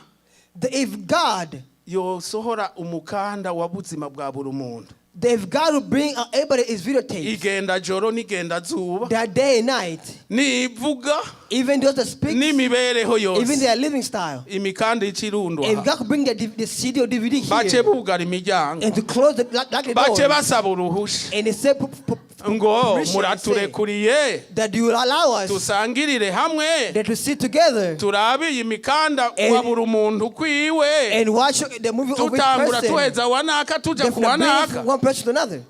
Speaker 2: that if God
Speaker 1: yosohora umukanda wa buzima bwa buri muntu,
Speaker 2: that if God will bring out everybody his videotapes,
Speaker 1: igenda joro n'igenda zuba,
Speaker 2: that day and night,
Speaker 1: nivuga,
Speaker 2: even those that speak,
Speaker 1: n'imibereho
Speaker 2: even
Speaker 1: yose,
Speaker 2: their living style,
Speaker 1: imikanda icirundwa,
Speaker 2: if God could bring the CD or DVD
Speaker 1: bace
Speaker 2: here
Speaker 1: bugara imiryango,
Speaker 2: and to close the lock the
Speaker 1: bace
Speaker 2: doors,
Speaker 1: basaba uruhusha
Speaker 2: and they say
Speaker 1: ngo
Speaker 2: permission and say
Speaker 1: muraturekuriye
Speaker 2: that you will allow us
Speaker 1: dusangirire hamwe,
Speaker 2: that to sit together
Speaker 1: turabe iyi mikanda
Speaker 2: And-
Speaker 1: wa buri muntu kwiwe,
Speaker 2: and watch the movie of each
Speaker 1: tutangura
Speaker 2: person,
Speaker 1: tuheza wa naka tuja
Speaker 2: then
Speaker 1: ku
Speaker 2: from
Speaker 1: wa
Speaker 2: the bringing
Speaker 1: naka.
Speaker 2: from one person to another.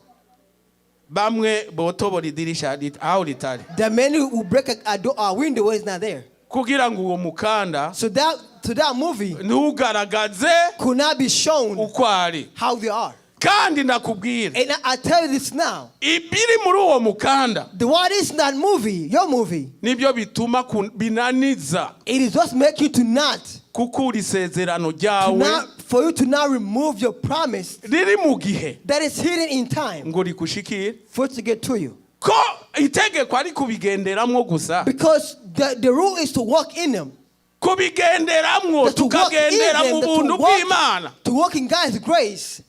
Speaker 1: Bamwe botobora idirisha aho ritari,
Speaker 2: There are many who break a door, a window where it's not there.
Speaker 1: Kugira ngo uwo mukanda
Speaker 2: So that to that movie
Speaker 1: ntugaragaze
Speaker 2: could not be shown
Speaker 1: uko ari.
Speaker 2: how they are.
Speaker 1: Kandi ndakubwira,
Speaker 2: And I tell you this now.
Speaker 1: ibiri muri uwo mukanda
Speaker 2: The what is that movie, your movie,
Speaker 1: nibyo bituma binaniza
Speaker 2: it is what make you to not,
Speaker 1: kukura isezerano
Speaker 2: to
Speaker 1: ryawe
Speaker 2: not for you to not remove your promise
Speaker 1: riri mu gihe
Speaker 2: that is hidden in time
Speaker 1: ngo rikushikire.
Speaker 2: For it to get to you.
Speaker 1: Ko itegeko ari kubigenderamwo gusa.
Speaker 2: Because the rule is to walk in them.
Speaker 1: Kubigenderamwo,
Speaker 2: That to walk in
Speaker 1: tukagendera
Speaker 2: them,
Speaker 1: mu
Speaker 2: that
Speaker 1: buntu bw'Imana,
Speaker 2: to walk in God's grace.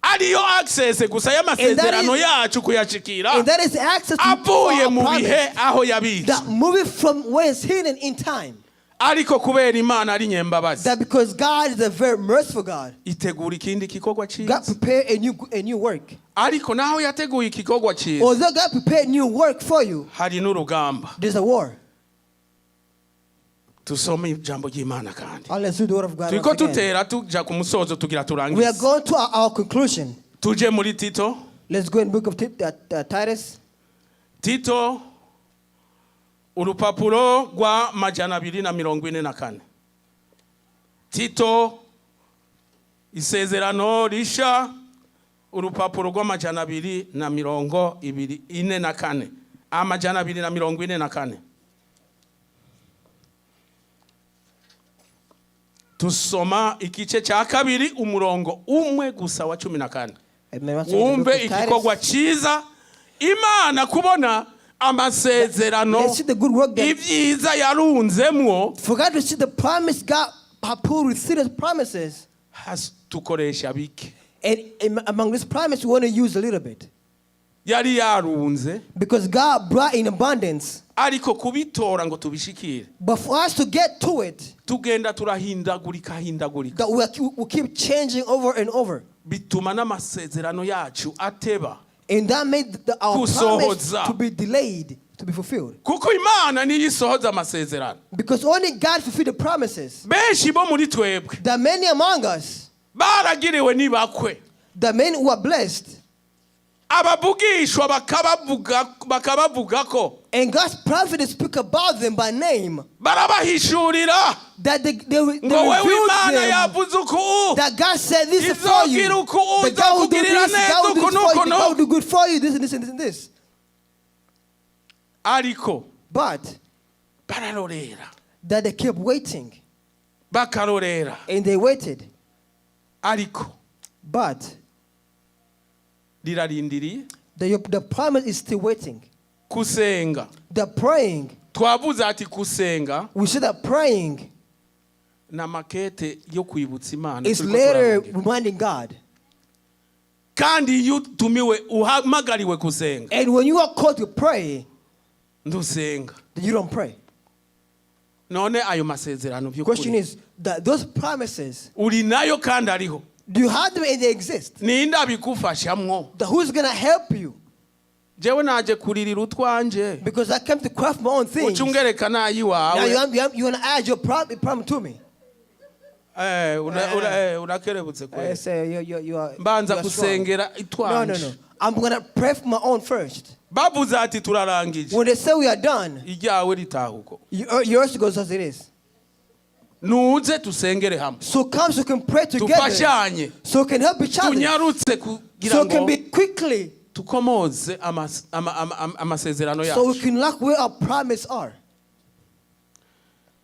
Speaker 1: Ariyo access gusa y'amasezerano yacu kuyashikira
Speaker 2: And that is access to
Speaker 1: avuye
Speaker 2: our
Speaker 1: mu
Speaker 2: promise.
Speaker 1: bihe aho yabitse.
Speaker 2: That moving from where it's hidden in time.
Speaker 1: Ariko kubera Imana ari nyembabazi,
Speaker 2: That because God is a very merciful God,
Speaker 1: itegura ikindi gikorwa
Speaker 2: God
Speaker 1: cyiza.
Speaker 2: prepared a new work.
Speaker 1: Ariko naho yateguye igikorwa cyiza,
Speaker 2: Although God prepared new work for you,
Speaker 1: hari n'urugamba.
Speaker 2: There's a war.
Speaker 1: Tusome ijambo ry'Imana kandi.
Speaker 2: Let's read the word of God
Speaker 1: Turiko
Speaker 2: once again.
Speaker 1: tutera tuja ku musozo tugira
Speaker 2: We are
Speaker 1: turangize.
Speaker 2: going to our conclusion.
Speaker 1: Tuje muri Tito.
Speaker 2: Let's go in the book of Titus.
Speaker 1: Tito, urupapuro rwa 244. Tito, isezerano risha, urupapuro rw'amajana abiri na mirongo ibiri ine na kane, 244. Tusoma igice cya kabiri, umurongo umwe gusa wa 14.
Speaker 2: Amen. Once again, the
Speaker 1: Wumve
Speaker 2: book of Titus.
Speaker 1: igikorwa cyiza Imana kubona amasezerano,
Speaker 2: Let's see the good work that
Speaker 1: ibyiza yarunzemwo.
Speaker 2: For God to see the promise God had put with serious promises.
Speaker 1: Tukoresha bike.
Speaker 2: And among this promise, we want to use a little bit.
Speaker 1: Yari yarunze,
Speaker 2: Because God brought in abundance.
Speaker 1: Ariko kubitora ngo tubishikire,
Speaker 2: But for us to get to it,
Speaker 1: tugenda turahindagurika hindagurika,
Speaker 2: that we keep changing over and over.
Speaker 1: Bituma n'amasezerano yacu ateba
Speaker 2: And that made our promise
Speaker 1: gusohoza.
Speaker 2: To be delayed, to be fulfilled.
Speaker 1: Kuko Imana niyo isohoza amasezerano.
Speaker 2: Because only God fulfilled the promises.
Speaker 1: Benshi bo muri twebwe
Speaker 2: There are many among us,
Speaker 1: baragiriwe n'ibakwe,
Speaker 2: the men who are blessed,
Speaker 1: abavugishwa bakabavuga bakabavuga ko,
Speaker 2: and God's prophets speak about them by name.
Speaker 1: Barabahishurira
Speaker 2: That they
Speaker 1: ngo wewe
Speaker 2: revealed
Speaker 1: Imana
Speaker 2: them
Speaker 1: yavuze uku,
Speaker 2: that God said this is for you.
Speaker 1: izogira uku,
Speaker 2: That God will do
Speaker 1: izokugirira
Speaker 2: this, God will do
Speaker 1: neza
Speaker 2: this for
Speaker 1: uku
Speaker 2: you,
Speaker 1: n'uku
Speaker 2: that God will
Speaker 1: n'uku.
Speaker 2: do good for you, this and this and this and this.
Speaker 1: Ariko
Speaker 2: But
Speaker 1: bararorera,
Speaker 2: that they kept waiting
Speaker 1: bakarorera,
Speaker 2: and they waited.
Speaker 1: Ariko
Speaker 2: But
Speaker 1: rirarindiriye.
Speaker 2: the promise is still waiting.
Speaker 1: Kusenga,
Speaker 2: The praying,
Speaker 1: twavuze ati kusenga
Speaker 2: we see that praying
Speaker 1: na makete yo kwibutsa Imana
Speaker 2: is
Speaker 1: turiko
Speaker 2: later
Speaker 1: turarondera.
Speaker 2: Reminding God.
Speaker 1: Kandi iyo utumiwe uhamagariwe gusenga,
Speaker 2: And when you are called to pray,
Speaker 1: ndusenga.
Speaker 2: Then you don't pray.
Speaker 1: None ayo masezerano
Speaker 2: Question
Speaker 1: by'ukuri
Speaker 2: is that those promises,
Speaker 1: uri nayo kandi ariho,
Speaker 2: do you have them and they exist?
Speaker 1: Ninde abigufashamwo?
Speaker 2: The who's gonna help you?
Speaker 1: Jewe naje kuririra utwanje,
Speaker 2: Because I came to craft my own things.
Speaker 1: uca ungereka
Speaker 2: Now
Speaker 1: n'ayiwawe.
Speaker 2: you want to add your problem to me.
Speaker 1: Eh, urakerebutse
Speaker 2: I
Speaker 1: kweli.
Speaker 2: say you are.
Speaker 1: Mbanza
Speaker 2: You are strong.
Speaker 1: gusengera
Speaker 2: No,
Speaker 1: itwanje.
Speaker 2: no, no. I'm gonna pray for my own first.
Speaker 1: Bavuze ati turarangije,
Speaker 2: When they say we are done,
Speaker 1: iryawe ritaha uko.
Speaker 2: Yours goes as it is.
Speaker 1: Nuze tusengere hamwe,
Speaker 2: So come so we can pray together.
Speaker 1: dufashanye,
Speaker 2: So we can help each other.
Speaker 1: tunyarutse kugira
Speaker 2: So we can
Speaker 1: ngo
Speaker 2: be quickly.
Speaker 1: Tukomoze amasezerano
Speaker 2: So we
Speaker 1: yacu.
Speaker 2: can look where our promise are.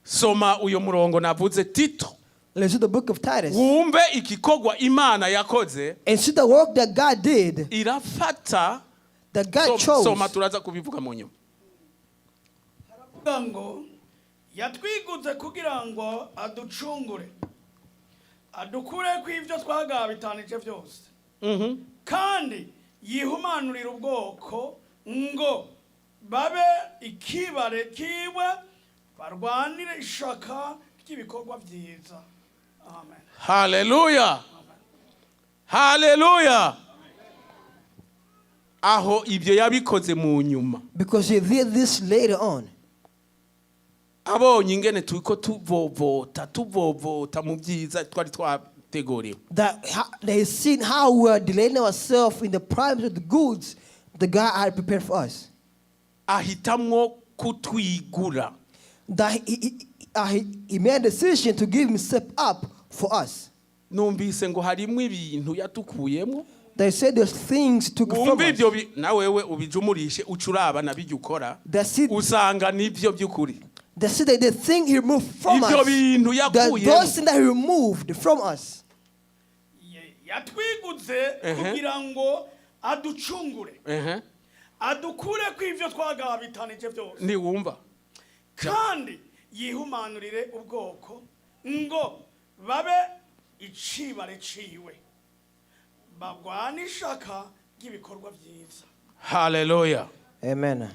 Speaker 1: Soma uyo murongo navuze, Tito.
Speaker 2: Let's read the book of Titus.
Speaker 1: Wumve igikorwa Imana yakoze.
Speaker 2: And see the work that God did,
Speaker 1: Irafata.
Speaker 2: That God
Speaker 1: Soma, soma.
Speaker 2: chose.
Speaker 1: Turaza kubivuga mu nyuma.
Speaker 3: Haravuga ngo yatwiguze kugira ngo aducungure adukure ku ibyo twagabitanije byose kandi yihumanurire ubwoko ngo babe ikibare kiwe barwanire ishaka ry'ibikorwa byiza. Amen.
Speaker 1: Haleluya, haleluya. Aho ibyo yabikoze mu nyuma.
Speaker 2: Because he did this later on.
Speaker 1: Abonye ingene turiko tuvovota tuvovota mu byiza twari twateguriwe.
Speaker 2: That they seen how we are delaying ourselves in the promise of the goods the God had prepared for us.
Speaker 1: Ahitamwo kutwigura.
Speaker 2: That he made a decision to give himself up for us.
Speaker 1: Numvise ngo harimwo ibintu yatukuyemo.
Speaker 2: They said there's things he took from
Speaker 1: Wumva
Speaker 2: us.
Speaker 1: ibyo na wewe ubijumurishe uca uraba nabijya ukora
Speaker 2: That see,
Speaker 1: usanga nibyo by'ukuri.
Speaker 2: That see that the thing he removed from
Speaker 1: Ibyo
Speaker 2: us.
Speaker 1: bintu
Speaker 2: That
Speaker 1: yakuyemo.
Speaker 2: those things that he removed from us.
Speaker 3: Yatwiguze
Speaker 1: Ehe.
Speaker 3: kugira ngo aducungure
Speaker 1: Ehe.
Speaker 3: adukure ku ibyo twagabitanije byose
Speaker 1: Ntiwumva?
Speaker 3: Kandi yihumanurire ubwoko ngo babe icibare ciwe bagwane ishaka ry'ibikorwa byiza.
Speaker 1: Haleluya.
Speaker 2: Amen.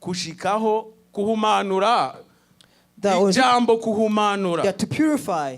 Speaker 1: Kushikaho kuhumanura.
Speaker 2: That was
Speaker 1: Ijambo kuhumanura
Speaker 2: that to purify,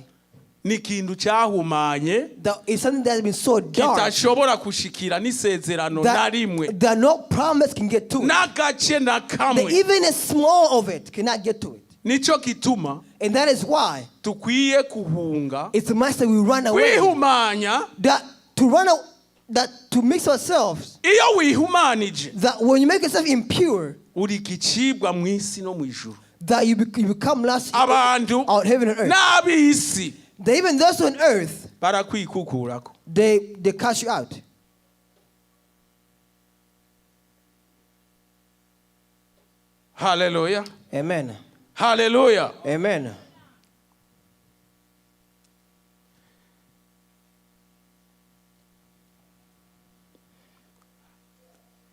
Speaker 1: ni ikintu cyahumanye
Speaker 2: that is something that has been so dark
Speaker 1: kitashobora kushikira n'isezerano na rimwe.
Speaker 2: that no promise can get to it.
Speaker 1: N'agace na
Speaker 2: That
Speaker 1: kamwe.
Speaker 2: even a small of it cannot get to it.
Speaker 1: Nicyo gituma
Speaker 2: And that is why
Speaker 1: tukwiye kuhunga
Speaker 2: it's a must that we run away.
Speaker 1: kwihumanya.
Speaker 2: That to run out, that to mix ourselves,
Speaker 1: Iyo wihumanije
Speaker 2: that when you make yourself impure,
Speaker 1: uri igicibwa mu isi no mu ijuru.
Speaker 2: That you become lost
Speaker 1: Abantu
Speaker 2: out heaven and earth.
Speaker 1: n'ab'isi
Speaker 2: That even those on earth,
Speaker 1: barakwikukurako.
Speaker 2: they cast you out.
Speaker 1: Haleluya.
Speaker 2: Amen.
Speaker 1: Haleluya.
Speaker 2: Amen.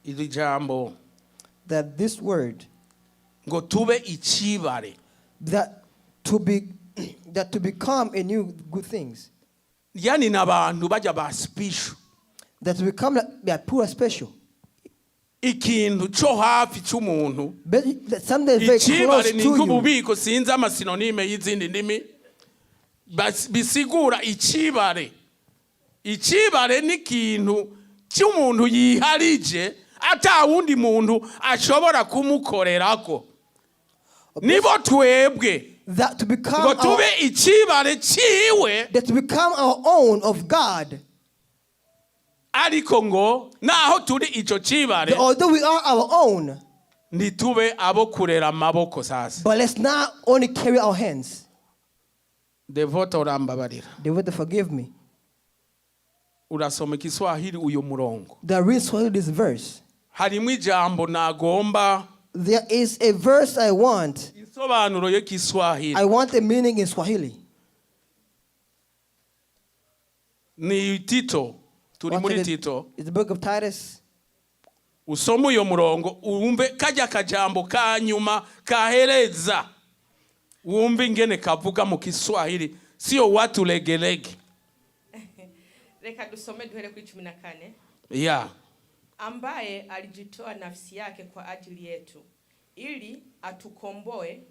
Speaker 1: Iri jambo
Speaker 2: That this word,
Speaker 1: ngo tube icibare
Speaker 2: that to become a new good things,
Speaker 1: yani n'abantu bajya ba special.
Speaker 2: That to become like, yeah, pure special.
Speaker 1: Ikintu cyo hafi cy'umuntu.
Speaker 2: But that something that's very
Speaker 1: Icibare
Speaker 2: close
Speaker 1: ni
Speaker 2: to you.
Speaker 1: nk'ububiko sinzi ama synonyme y'izindi ndimi bisigura icibare. Icibare ni ikintu cy'umuntu yiharije ata wundi muntu ashobora kumukorerako nibo twebwe.
Speaker 2: That to become
Speaker 1: Ngo tube
Speaker 2: our,
Speaker 1: icibare ciwe.
Speaker 2: That to become our own of God.
Speaker 1: Ariko ngo naho turi ico cibare
Speaker 2: That although we are our own,
Speaker 1: ntitube abo kurera amaboko sasa.
Speaker 2: But let's not only carry our hands.
Speaker 1: Devota urambabarira.
Speaker 2: They would forgive me.
Speaker 1: Urasoma Igiswahili uyu murongo.
Speaker 2: That reads Swahili this verse.
Speaker 1: Harimo ijambo nagomba
Speaker 2: There is a verse I want.
Speaker 1: Insobanuro y'Igiswahili.
Speaker 2: I want a meaning in Swahili.
Speaker 1: Ni Tito turi
Speaker 2: What
Speaker 1: muri
Speaker 2: is it?
Speaker 1: Tito.
Speaker 2: It's the book of Titus.
Speaker 1: Usome uyo murongo wumve kajya kajambo ka nyuma kahereza wumve ingene kavuga mu Kiswahili sio watu legelege.
Speaker 5: Reka dusome duhere kuri 14.
Speaker 1: Ya.
Speaker 5: Ambaye alijitoa nafsi yake kwa ajili yetu ili atukomboe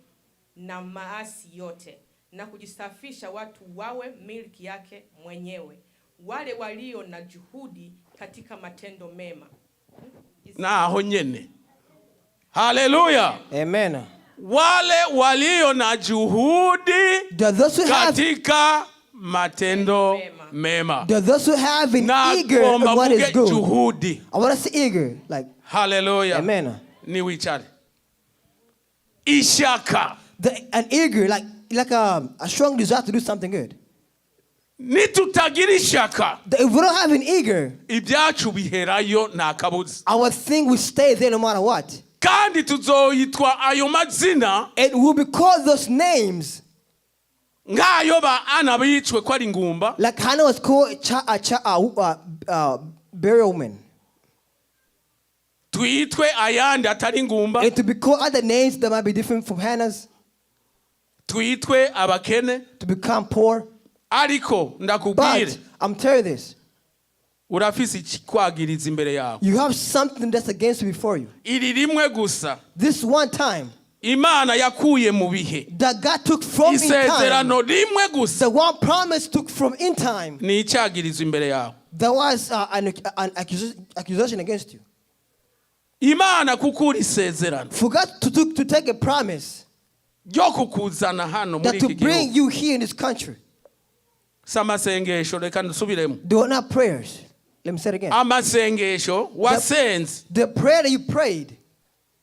Speaker 5: na maasi yote na kujisafisha watu wawe milki yake mwenyewe wale walio na juhudi katika matendo mema.
Speaker 1: Naho nyene. Haleluya.
Speaker 2: Amen.
Speaker 1: Wale walio na juhudi
Speaker 2: There are those who have
Speaker 1: katika matendo
Speaker 5: Mema.
Speaker 1: mema.
Speaker 2: There are those who have an eager
Speaker 1: Nagomba
Speaker 2: of what is
Speaker 1: mvuge
Speaker 2: good.
Speaker 1: juhudi.
Speaker 2: I want to say eager, like
Speaker 1: Haleluya.
Speaker 2: Amen.
Speaker 1: Ni wicare ishaka.
Speaker 2: An eager, like a strong desire to do something good.
Speaker 1: Nitutagira ishaka,
Speaker 2: That if we don't have an eager,
Speaker 1: ibyacu biherayo nta kabuza.
Speaker 2: Our thing will stay there no matter what.
Speaker 1: Kandi tuzoyitwa ayo mazina
Speaker 2: And we'll be called those names.
Speaker 1: Nk'ayo ba Ana bicwe ko ari ingumba.
Speaker 2: Like Hannah was called burial woman.
Speaker 1: Twitwe ayandi atari ingumba.
Speaker 2: And to be called other names that might be different from Hannah's,
Speaker 1: Twitwe abakene.
Speaker 2: To become poor.
Speaker 1: Ariko ndakubwire,
Speaker 2: But I'm telling you this,
Speaker 1: urafise ikikwagiriza imbere yawe.
Speaker 2: You have something that's against you before you.
Speaker 1: Iri rimwe gusa
Speaker 2: This one time
Speaker 1: Imana yakuye mu bihe,
Speaker 2: that God took from in time,
Speaker 1: isezerano rimwe gusa
Speaker 2: the one promise took from in time,
Speaker 1: ni icyagirizo imbere yawe.
Speaker 2: There was an accusation against you.
Speaker 1: Imana kukura isezerano
Speaker 2: For God to take a promise
Speaker 1: ryo kukuzana hano muri
Speaker 2: that to
Speaker 1: iki
Speaker 2: bring
Speaker 1: gihugu,
Speaker 2: you here in this country.
Speaker 1: Si amasengesho, reka nsubiremo.
Speaker 2: They were not prayers. Let me say it again.
Speaker 1: Amasengesho wasenze
Speaker 2: The prayer that you prayed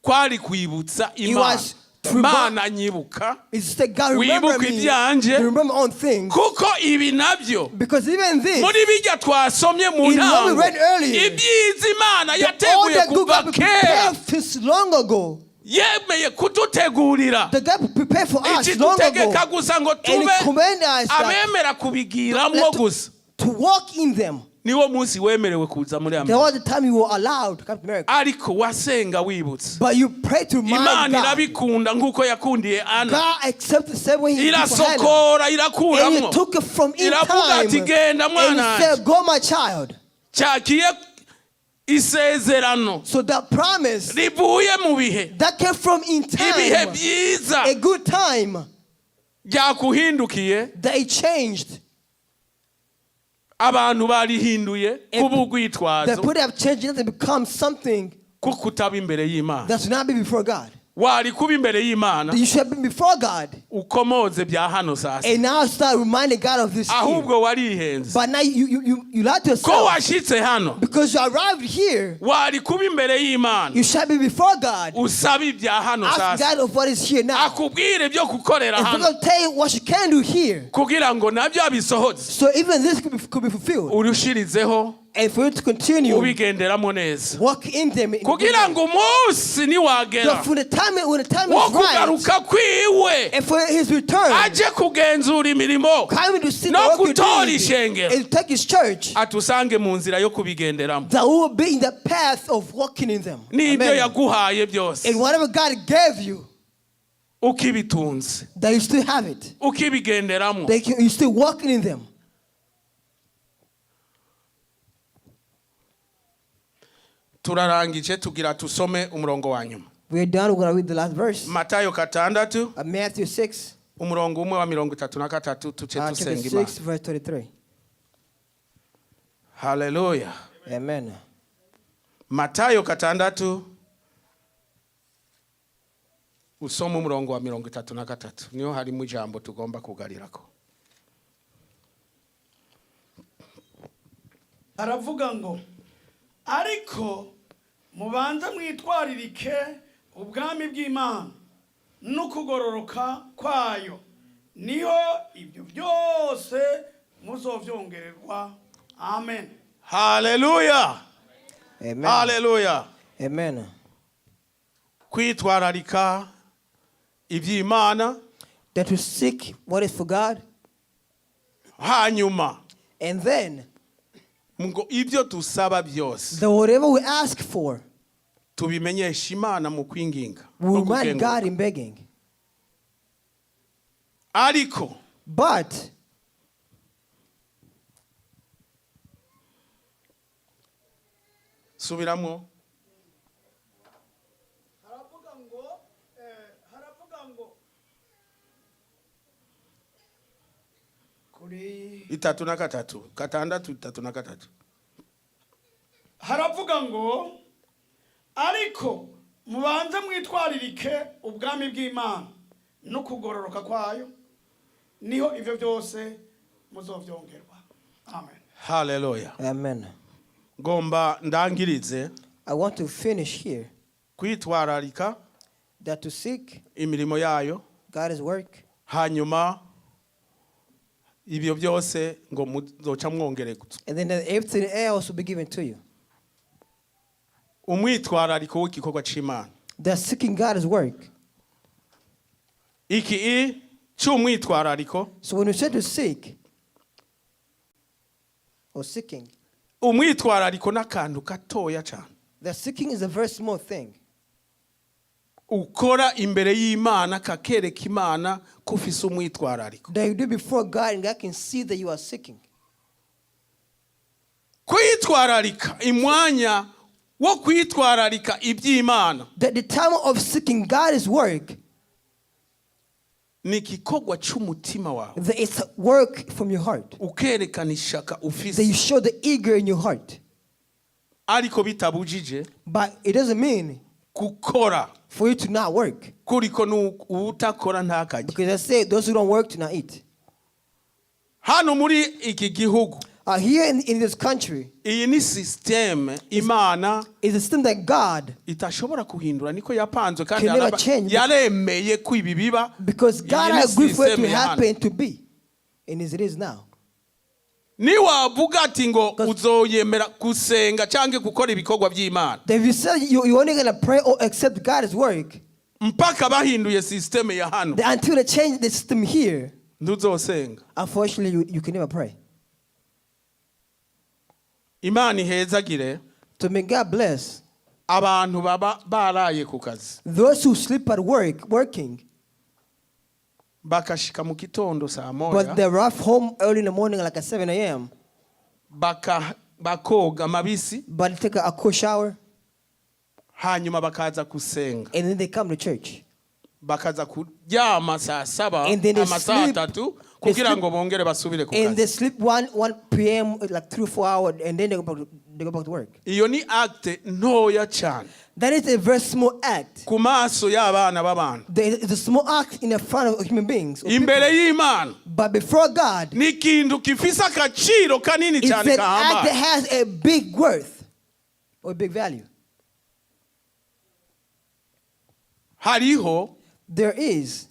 Speaker 1: kwari kwibutsa
Speaker 2: It
Speaker 1: Imana,
Speaker 2: was to remind-
Speaker 1: Mana nyibuka,
Speaker 2: is to say, God, remember
Speaker 1: wibuke
Speaker 2: me.
Speaker 1: ibyanje,
Speaker 2: Remember my own things.
Speaker 1: kuko ibi nabyo
Speaker 2: Because even this,
Speaker 1: muri bijya twasomye mu
Speaker 2: In what we
Speaker 1: ntango,
Speaker 2: read earlier,
Speaker 1: ibyiza Imana
Speaker 2: all
Speaker 1: yateguye
Speaker 2: that good
Speaker 1: kuva
Speaker 2: God
Speaker 1: kera,
Speaker 2: prepared since long ago,
Speaker 1: yemeye kudutegurira,
Speaker 2: the God prepared for us long ago,
Speaker 1: ikidutegeka gusa ngo
Speaker 2: and
Speaker 1: tube
Speaker 2: He commanded us that,
Speaker 1: abemera kubigiramo gusa.
Speaker 2: to walk in them.
Speaker 1: Niwo munsi wemerewe kuza muri
Speaker 2: There
Speaker 1: Amerika.
Speaker 2: was a time you were allowed to come to America.
Speaker 1: Ariko wasenga wibutse.
Speaker 2: But you pray to remind
Speaker 1: Imana
Speaker 2: God.
Speaker 1: irabikunda nk'uko yakundiye Ana.
Speaker 2: God accepted the same way He did for Hannah.
Speaker 1: Irasokora,
Speaker 2: And He
Speaker 1: irakuramo,
Speaker 2: took it from in
Speaker 1: iravuga
Speaker 2: time.
Speaker 1: ati genda
Speaker 2: And
Speaker 1: mwana
Speaker 2: He said, "Go, my child."
Speaker 1: cyakiye isezerano
Speaker 2: So that promise
Speaker 1: rivuye mu bihe,
Speaker 2: that came from in
Speaker 1: ibihe
Speaker 2: time,
Speaker 1: byiza
Speaker 2: a good time
Speaker 1: byakuhindukiye,
Speaker 2: that it changed.
Speaker 1: Abantu barihinduye kuba urwitwazo
Speaker 2: That put have changed it and become something
Speaker 1: kuko utaba imbere y'Imana.
Speaker 2: that should not be before God.
Speaker 1: Wari kuba imbere y'Imana,
Speaker 2: That you should have been before God.
Speaker 1: Ukomoze bya hano sasa.
Speaker 2: And now start reminding God of this here.
Speaker 1: Ahubwo warihenze
Speaker 2: But now you lied to
Speaker 1: ko
Speaker 2: yourself.
Speaker 1: washyitse hano.
Speaker 2: Because you arrived here,
Speaker 1: Wari kuba imbere y'Imana,
Speaker 2: you shall be before God.
Speaker 1: usaba ibya hano
Speaker 2: Ask
Speaker 1: sasa,
Speaker 2: God of what is here now.
Speaker 1: akubwire ibyo gukorera
Speaker 2: And
Speaker 1: hano,
Speaker 2: God tell you what you can do here.
Speaker 1: Kugira ngo nabyo abisohoze,
Speaker 2: So even this could be fulfilled.
Speaker 1: urushirizeho
Speaker 2: And for you to continue,
Speaker 1: ubigenderamo neza,
Speaker 2: walk in them.
Speaker 1: Kugira ngo umunsi niwagera
Speaker 2: So for the time, when the time
Speaker 1: wo
Speaker 2: is right,
Speaker 1: kugaruka kwiwe,
Speaker 2: and for his return,
Speaker 1: aje kugenzura imirimo
Speaker 2: coming to see the
Speaker 1: no
Speaker 2: work you
Speaker 1: gutora
Speaker 2: did,
Speaker 1: ishengero,
Speaker 2: and take his church,
Speaker 1: atusange mu nzira yo kubigenderamo
Speaker 2: that we will be in the path of walking in them.
Speaker 1: n'ibyo
Speaker 2: Amen.
Speaker 1: yaguhaye byose,
Speaker 2: And whatever God gave you,
Speaker 1: ukibitunze,
Speaker 2: that you still have it.
Speaker 1: Ukibigenderamo.
Speaker 2: That you're still walking in them.
Speaker 1: Turarangije, tugira tusome umurongo wa nyuma.
Speaker 2: We're done. We're going to read the last verse.
Speaker 1: Matayo 6,
Speaker 2: Matthew 6,
Speaker 1: umurongo umwe wa 33, tuce
Speaker 2: chapter
Speaker 1: dusenga Imana.
Speaker 2: 6, verse 33.
Speaker 1: Haleluya.
Speaker 2: Amen.
Speaker 1: Matayo 6, usome umurongo wa 33, niho harimo ijambo tugomba kugarirako.
Speaker 3: Aravuga ngo ariko mubanze mwitwaririke ubwami bw'Imana n'ukugororoka kwayo, niho ibyo byose muzovyongererwa. Amen.
Speaker 1: Haleluya.
Speaker 2: Amen.
Speaker 1: Haleluya.
Speaker 2: Amen.
Speaker 1: Kwitwararika iby'Imana,
Speaker 2: That to seek what is for God,
Speaker 1: hanyuma
Speaker 2: and then
Speaker 1: ngo ibyo dusaba byose
Speaker 2: that whatever we ask for,
Speaker 1: tubimenyesha Imana mu kwinginga
Speaker 2: we
Speaker 1: no
Speaker 2: remind
Speaker 1: kugenguruka.
Speaker 2: God in begging.
Speaker 1: Ariko
Speaker 2: But
Speaker 1: subiramo.
Speaker 3: Haravuga ngo kuri
Speaker 1: 33, 6, 33.
Speaker 3: Haravuga ngo ariko mubanze mwitwaririke ubwami bw'Imana no kugororoka kwayo, niho ibyo byose muzovyongerwa. Amen.
Speaker 1: Haleluya.
Speaker 2: Amen.
Speaker 1: Ngomba ndangirize.
Speaker 2: I want to finish here.
Speaker 1: Kwitwararika
Speaker 2: That to seek
Speaker 1: imirimo yayo,
Speaker 2: God's work,
Speaker 1: hanyuma Ibyo byose ngo muzoca mwongererwa.
Speaker 2: And then everything else will be given to you.
Speaker 1: Umwitwarariko w'igikorwa c'Imana.
Speaker 2: They're seeking God's work.
Speaker 1: Iki i c'umwitwarariko.
Speaker 2: So when you say to seek or seeking,
Speaker 1: Umwitwarariko n'akantu gatoya cyane
Speaker 2: the seeking is a very small thing.
Speaker 1: Ukora imbere y'Imana kakereka Imana ko ufise umwitwarariko.
Speaker 2: That you do before God, and God can see that you are seeking.
Speaker 1: Kwitwararika imwanya wo kwitwararika iby'Imana
Speaker 2: That the time of seeking God's work,
Speaker 1: ni igikorwa cy'umutima wawe.
Speaker 2: That it's work from your heart.
Speaker 1: Ukerekana ishaka
Speaker 2: That you
Speaker 1: ufise
Speaker 2: show the eager in your heart.
Speaker 1: Ariko bitabujije
Speaker 2: But it doesn't mean
Speaker 1: gukora
Speaker 2: for you to not work.
Speaker 1: Kuriko n'utakora ntakajye.
Speaker 2: Because I say those who don't work do not eat.
Speaker 1: Hano muri iki gihugu
Speaker 2: Here in this country
Speaker 1: iyi ni sisiteme Imana
Speaker 2: is a system that God
Speaker 1: itashobora kuhindura niko yapanzwe kandi
Speaker 2: can never change.
Speaker 1: yaremeye ko ibi biba.
Speaker 2: Because God
Speaker 1: Iyi ni
Speaker 2: agreed for it to
Speaker 1: system ya hano.
Speaker 2: happen to be. And as it is now.
Speaker 1: Niwavuga ati ngo uzoyemera gusenga cyangwa gukora ibikorwa by'Imana
Speaker 2: That if you say you're only going to pray or accept God's work
Speaker 1: mpaka bahinduye sisiteme ya hano
Speaker 2: that until they change the system here,
Speaker 1: ntuzosenga.
Speaker 2: Unfortunately, you can never pray.
Speaker 1: Imana ihezagire
Speaker 2: So may God bless
Speaker 1: abantu baba baraye ku kazi
Speaker 2: those who sleep at work, working,
Speaker 1: bakashika mu gitondo saa
Speaker 2: but
Speaker 1: moya
Speaker 2: they arrive home early in the morning, like at 7 a.m.,
Speaker 1: bakoga amabisi
Speaker 2: but they take a cold shower
Speaker 1: hanyuma bakaza gusenga
Speaker 2: and then they come to church.
Speaker 1: Bakaza kuryama saa saba
Speaker 2: And then they
Speaker 1: amasaha
Speaker 2: sleep.
Speaker 1: atatu
Speaker 2: They
Speaker 1: kugira
Speaker 2: sleep.
Speaker 1: ngo bongere basubire ku
Speaker 2: And they
Speaker 1: kazi.
Speaker 2: sleep 1 p.m., like 3 or 4 hours, and then they go back to work.
Speaker 1: Iyo ni acte ntoya cyane
Speaker 2: That is a very small act.
Speaker 1: ku maso y'abana b'abantu.
Speaker 2: It's a small act in the front of human beings or
Speaker 1: Imbere
Speaker 2: people.
Speaker 1: y'Imana
Speaker 2: But before God,
Speaker 1: ni ikintu gifise agaciro kanini
Speaker 2: it's
Speaker 1: cyane
Speaker 2: an act that
Speaker 1: gahambaye.
Speaker 2: has a big worth or big value.
Speaker 1: Hariho
Speaker 2: There is.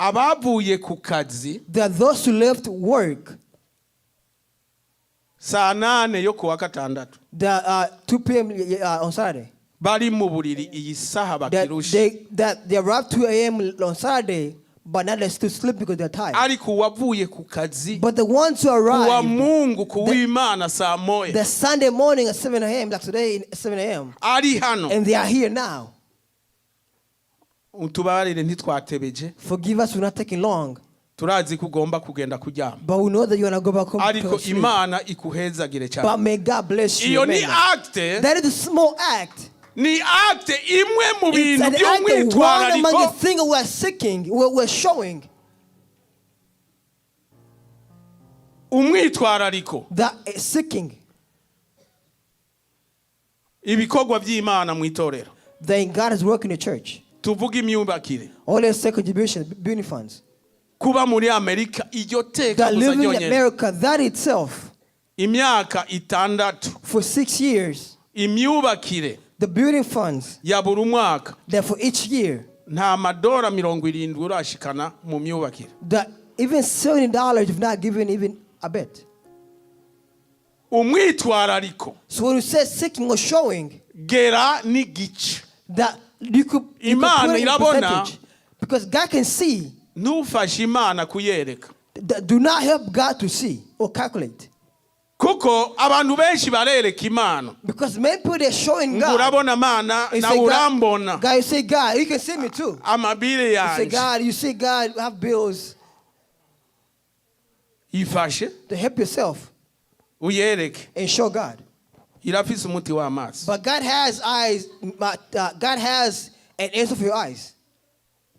Speaker 1: abavuye ku kazi
Speaker 2: There are those who left work
Speaker 1: saa nane yo kuwa gatandatu
Speaker 2: the 2 p.m. On Saturday.
Speaker 1: Bari mu buriri iyi saha
Speaker 2: That
Speaker 1: bakirusha
Speaker 2: they arrived 2 a.m. on Saturday, but now they still sleep because they're tired.
Speaker 1: Ariko uwavuye ku kazi
Speaker 2: But the ones who
Speaker 1: kuwa
Speaker 2: arrived
Speaker 1: Mungu kuw'Imana saa moya
Speaker 2: the Sunday morning at 7 a.m., like today at 7 a.m.,
Speaker 1: ari hano
Speaker 2: and they are here now.
Speaker 1: Utubabarire ntitwatebeje.
Speaker 2: Forgive us, we're not taking long,
Speaker 1: Turazi ko ugomba kugenda kuryama
Speaker 2: but we know that you want to go back home
Speaker 1: ariko
Speaker 2: to sleep.
Speaker 1: Imana ikuhezagire cyane.
Speaker 2: But may God bless you.
Speaker 1: Iyo ni
Speaker 2: Amen.
Speaker 1: acte
Speaker 2: That is a small act.
Speaker 1: Ni acte imwe mu
Speaker 2: It's
Speaker 1: bintu
Speaker 2: an act that one among the
Speaker 1: by'umwitwarariko
Speaker 2: things we're seeking, we're showing
Speaker 1: umwitwarariko
Speaker 2: that is seeking
Speaker 1: ibikorwa by'Imana mu itorero.
Speaker 2: Then God is working in the church.
Speaker 1: Tuvuge imyubakire.
Speaker 2: All the say contribution, building funds.
Speaker 1: Kuba muri Amerika iryo teka
Speaker 2: That
Speaker 1: gusa
Speaker 2: living in
Speaker 1: ryonyene
Speaker 2: America, that itself,
Speaker 1: imyaka 6
Speaker 2: for 6 years,
Speaker 1: imyubakire
Speaker 2: the building funds,
Speaker 1: ya buri mwaka
Speaker 2: that for each year,
Speaker 1: nta madora 70 urashikana mu myubakire.
Speaker 2: That even $70 you've not given even a bit.
Speaker 1: Umwitwarariko
Speaker 2: So when you say seeking or showing,
Speaker 1: gera n'igice
Speaker 2: that you could
Speaker 1: Imana
Speaker 2: put it in
Speaker 1: irabona.
Speaker 2: percentage. Because God can see.
Speaker 1: Ntufashe Imana kuyereka.
Speaker 2: That do not help God to see or calculate.
Speaker 1: Kuko abantu benshi barereka Imana
Speaker 2: Because many people they're showing
Speaker 1: ngo
Speaker 2: God.
Speaker 1: urabona Mana
Speaker 2: You
Speaker 1: nawe
Speaker 2: say,
Speaker 1: urambona
Speaker 2: God, God, you say God, you can see me too.
Speaker 1: amabire
Speaker 2: You say
Speaker 1: yanjye
Speaker 2: God, you see God, you have bills
Speaker 1: ifashe
Speaker 2: to help yourself
Speaker 1: uyereke
Speaker 2: and show God.
Speaker 1: Irafise umuti w'amaso.
Speaker 2: But God has eyes. But God has an answer for your eyes.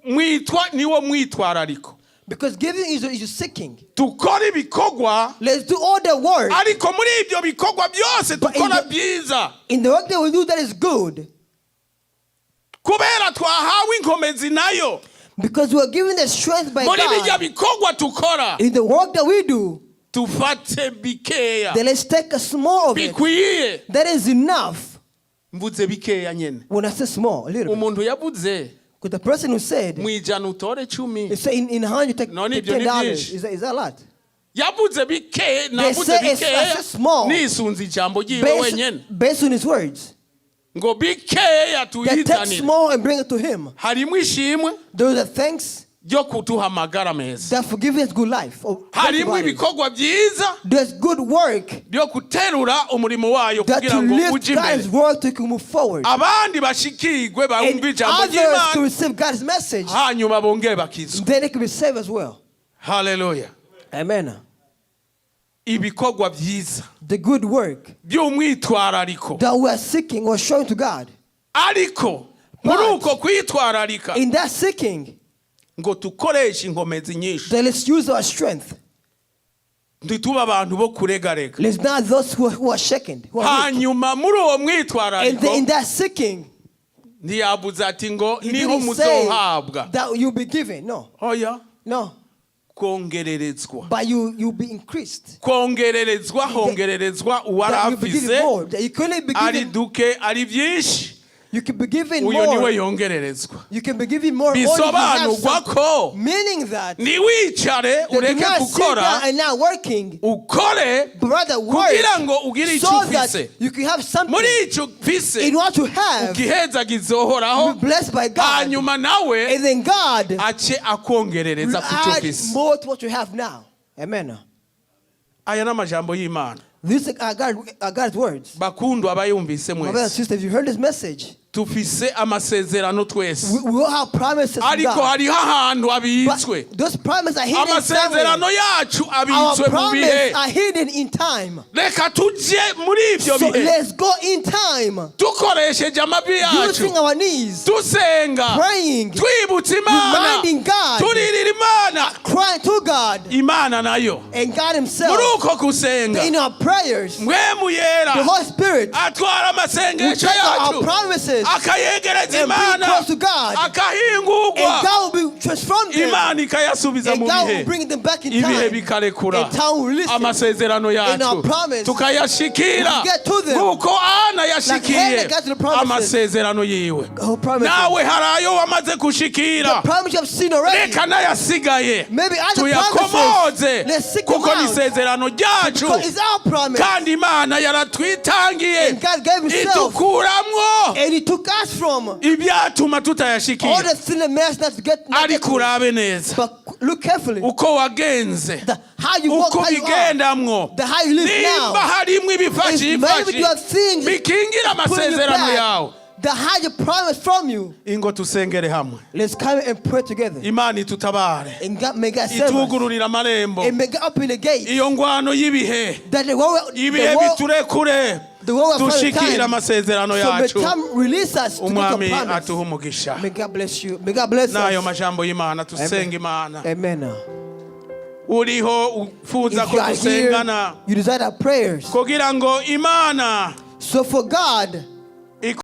Speaker 1: Mwitwa niwo mwitwarariko.
Speaker 2: Because giving is your seeking.
Speaker 1: Dukora ibikorwa
Speaker 2: Let's do all the work.
Speaker 1: ariko muri ibyo bikorwa byose
Speaker 2: But in
Speaker 1: dukora byiza
Speaker 2: In the work that we do that is good.
Speaker 1: Kubera twahawe inkomezi nayo
Speaker 2: Because we are given the strength by
Speaker 1: muri bijya
Speaker 2: God.
Speaker 1: bikorwa tukora
Speaker 2: In the work that we do,
Speaker 1: tufate bikeya
Speaker 2: then let's take a small of it.
Speaker 1: Bikwiye.
Speaker 2: That is enough.
Speaker 1: Mvuze bikeya nyene.
Speaker 2: When I say small, a little bit.
Speaker 1: Umuntu yavuze
Speaker 2: Because the person who said,
Speaker 1: mu ijana utore 10
Speaker 2: they say in 100 you take,
Speaker 1: No,
Speaker 2: take
Speaker 1: ibyo ni
Speaker 2: $10.
Speaker 1: byinshi.
Speaker 2: Is that a lot?
Speaker 1: Yavuze bike, navuze
Speaker 2: say it's
Speaker 1: bikeya
Speaker 2: so small.
Speaker 1: nisunze ijambo ryiwe wenyene.
Speaker 2: Based on his words.
Speaker 1: Ngo bikeya
Speaker 2: That take
Speaker 1: tuyizanire.
Speaker 2: small and bring it to him.
Speaker 1: Harimo ishimwe
Speaker 2: There is a thanks
Speaker 1: ryo kuduha amagara meza.
Speaker 2: that forgives us good life. Or
Speaker 1: Harimo
Speaker 2: body.
Speaker 1: ibikorwa byiza
Speaker 2: There's good work
Speaker 1: byo guterura umurimo wayo
Speaker 2: that
Speaker 1: kugira
Speaker 2: to
Speaker 1: ngo
Speaker 2: lift
Speaker 1: uje imbere.
Speaker 2: God's work to move forward.
Speaker 1: Abandi bashikirwe
Speaker 2: And
Speaker 1: bumve ijambo
Speaker 2: others to
Speaker 1: ry'Imana
Speaker 2: receive God's message,
Speaker 1: hanyuma bongere bakizwe.
Speaker 2: then they can be saved as well.
Speaker 1: Haleluya.
Speaker 2: Amen.
Speaker 1: Ibikorwa byiza
Speaker 2: The good work
Speaker 1: by'umwitwarariko
Speaker 2: that we are seeking or showing to God.
Speaker 1: ariko muri
Speaker 2: But-
Speaker 1: uko kwitwararika
Speaker 2: In that seeking,
Speaker 1: ngo tukoreshe inkomezi nyinshi
Speaker 2: then let's use our strength.
Speaker 1: ntitube abantu bo kuregarega.
Speaker 2: Let's not those who are shaken. Who are weak.
Speaker 1: Hanyuma muri uwo
Speaker 2: And
Speaker 1: mwitwarariko
Speaker 2: in that seeking,
Speaker 1: ntiyabuze ati ngo
Speaker 2: he
Speaker 1: niho
Speaker 2: didn't say
Speaker 1: muzohabwa.
Speaker 2: that you'll be given. No,
Speaker 1: Oya,
Speaker 2: no.
Speaker 1: kongererezwa.
Speaker 2: But you'll be increased.
Speaker 1: Kongererezwa, hongererezwa
Speaker 2: That you'll be given
Speaker 1: uwarafise
Speaker 2: more. That you can only be
Speaker 1: ari
Speaker 2: given,
Speaker 1: duke ari byinshi
Speaker 2: you can be given
Speaker 1: uyo niwe
Speaker 2: more.
Speaker 1: yongererezwa.
Speaker 2: You can be given more only if you have
Speaker 1: Bisobanurwa
Speaker 2: something.
Speaker 1: ko
Speaker 2: Meaning that,
Speaker 1: ntiwicare
Speaker 2: that do
Speaker 1: ureke
Speaker 2: not sit
Speaker 1: gukora
Speaker 2: down and not working,
Speaker 1: ukore
Speaker 2: but rather work
Speaker 1: kugira ngo ugire icyo
Speaker 2: so that
Speaker 1: ufise.
Speaker 2: you can have something
Speaker 1: Muri icyo ufise
Speaker 2: in what you have,
Speaker 1: ugihezagiza uhoraho
Speaker 2: you'll be blessed by God.
Speaker 1: hanyuma nawe
Speaker 2: And then God
Speaker 1: ace
Speaker 2: will
Speaker 1: akongerereza ku cyo
Speaker 2: add
Speaker 1: ufise.
Speaker 2: more to what you have now. Amen.
Speaker 1: Aya ni amajambo y'Imana.
Speaker 2: These are God's words.
Speaker 1: Bakundwa abayumvise
Speaker 2: My brother and
Speaker 1: mwese
Speaker 2: sister, if you heard this message,
Speaker 1: tufise amasezerano twese
Speaker 2: we all have promises from
Speaker 1: ariko
Speaker 2: God.
Speaker 1: hariho ahantu abitswe.
Speaker 2: But those promises are hidden
Speaker 1: Amasezerano
Speaker 2: somewhere.
Speaker 1: yacu
Speaker 2: Our
Speaker 1: abitswe mu bihe.
Speaker 2: promises are hidden in time.
Speaker 1: Reka tujye muri ibyo
Speaker 2: So
Speaker 1: bihe
Speaker 2: let's go in time,
Speaker 1: dukoresheje amavi yacu
Speaker 2: using our knees,
Speaker 1: dusenga
Speaker 2: praying,
Speaker 1: twibutsa Imana
Speaker 2: reminding God,
Speaker 1: turirira Imana
Speaker 2: crying to God,
Speaker 1: Imana nayo
Speaker 2: and God Himself.
Speaker 1: muri uko gusenga
Speaker 2: In our prayers,
Speaker 1: mwemu
Speaker 2: the
Speaker 1: yera
Speaker 2: Holy Spirit
Speaker 1: atwara
Speaker 2: will
Speaker 1: amasengesho
Speaker 2: take our
Speaker 1: yacu
Speaker 2: promises
Speaker 1: akayegereza
Speaker 2: and bring
Speaker 1: Imana
Speaker 2: close to God,
Speaker 1: akahingurwa
Speaker 2: and God will be transformed them,
Speaker 1: Imana ikayasubiza
Speaker 2: and
Speaker 1: mu
Speaker 2: God will
Speaker 1: bihe
Speaker 2: bring them back in
Speaker 1: ibihe
Speaker 2: time,
Speaker 1: bikarekura
Speaker 2: and time will release them.
Speaker 1: amasezerano
Speaker 2: And our
Speaker 1: yacu
Speaker 2: promise,
Speaker 1: tukayashikira
Speaker 2: we get to them.
Speaker 1: nk'uko Ana yashikiye
Speaker 2: Hannah got to the promises.
Speaker 1: amasezerano yiwe.
Speaker 2: Our promises.
Speaker 1: Nawe hari ayo wamaze gushikira
Speaker 2: The promise you have seen already.
Speaker 1: reka n'ayasigaye
Speaker 2: Maybe other
Speaker 1: tuyakomoze
Speaker 2: promises. Let's seek them
Speaker 1: kuko ni
Speaker 2: out.
Speaker 1: isezerano ryacu
Speaker 2: Because it's our promise.
Speaker 1: kandi Imana yaratwitangiye
Speaker 2: And God gave Himself.
Speaker 1: itukuramwo
Speaker 2: And He took us from
Speaker 1: ibyatuma
Speaker 2: all
Speaker 1: tutayashikira.
Speaker 2: the sin and mess not to get. Not get
Speaker 1: Ariko urabe neza
Speaker 2: But look carefully.
Speaker 1: uko wagenze
Speaker 2: How you walk,
Speaker 1: uko
Speaker 2: how you are,
Speaker 1: bigendamwo
Speaker 2: the how you live
Speaker 1: nimba
Speaker 2: now.
Speaker 1: harimwo ibifashi
Speaker 2: If maybe you have things
Speaker 1: bikingira
Speaker 2: putting you
Speaker 1: amasezerano yawe
Speaker 2: back, the hide your promise from you.
Speaker 1: ingo tusengere hamwe.
Speaker 2: Let's come and pray together.
Speaker 1: Imana itutabare
Speaker 2: And God may God save us.
Speaker 1: itugururira amarembo
Speaker 2: And may God open the gate.
Speaker 1: iyo ngwano y'ibihe
Speaker 2: That the world,
Speaker 1: ibihe
Speaker 2: the world,
Speaker 1: biturekure
Speaker 2: the world will find
Speaker 1: dushikire
Speaker 2: time.
Speaker 1: amasezerano
Speaker 2: So may
Speaker 1: yacu.
Speaker 2: time release us to get
Speaker 1: Umwami
Speaker 2: the promise.
Speaker 1: atuhe umugisha.
Speaker 2: May God bless you. May God bless
Speaker 1: N'ayo
Speaker 2: us.
Speaker 1: majambo y'Imana tusenga Imana.
Speaker 2: Amen.
Speaker 1: Uriho ufuza
Speaker 2: If
Speaker 1: ko
Speaker 2: you are here,
Speaker 1: dusengana
Speaker 2: you desire our prayers.
Speaker 1: kugira ngo Imana
Speaker 2: So for God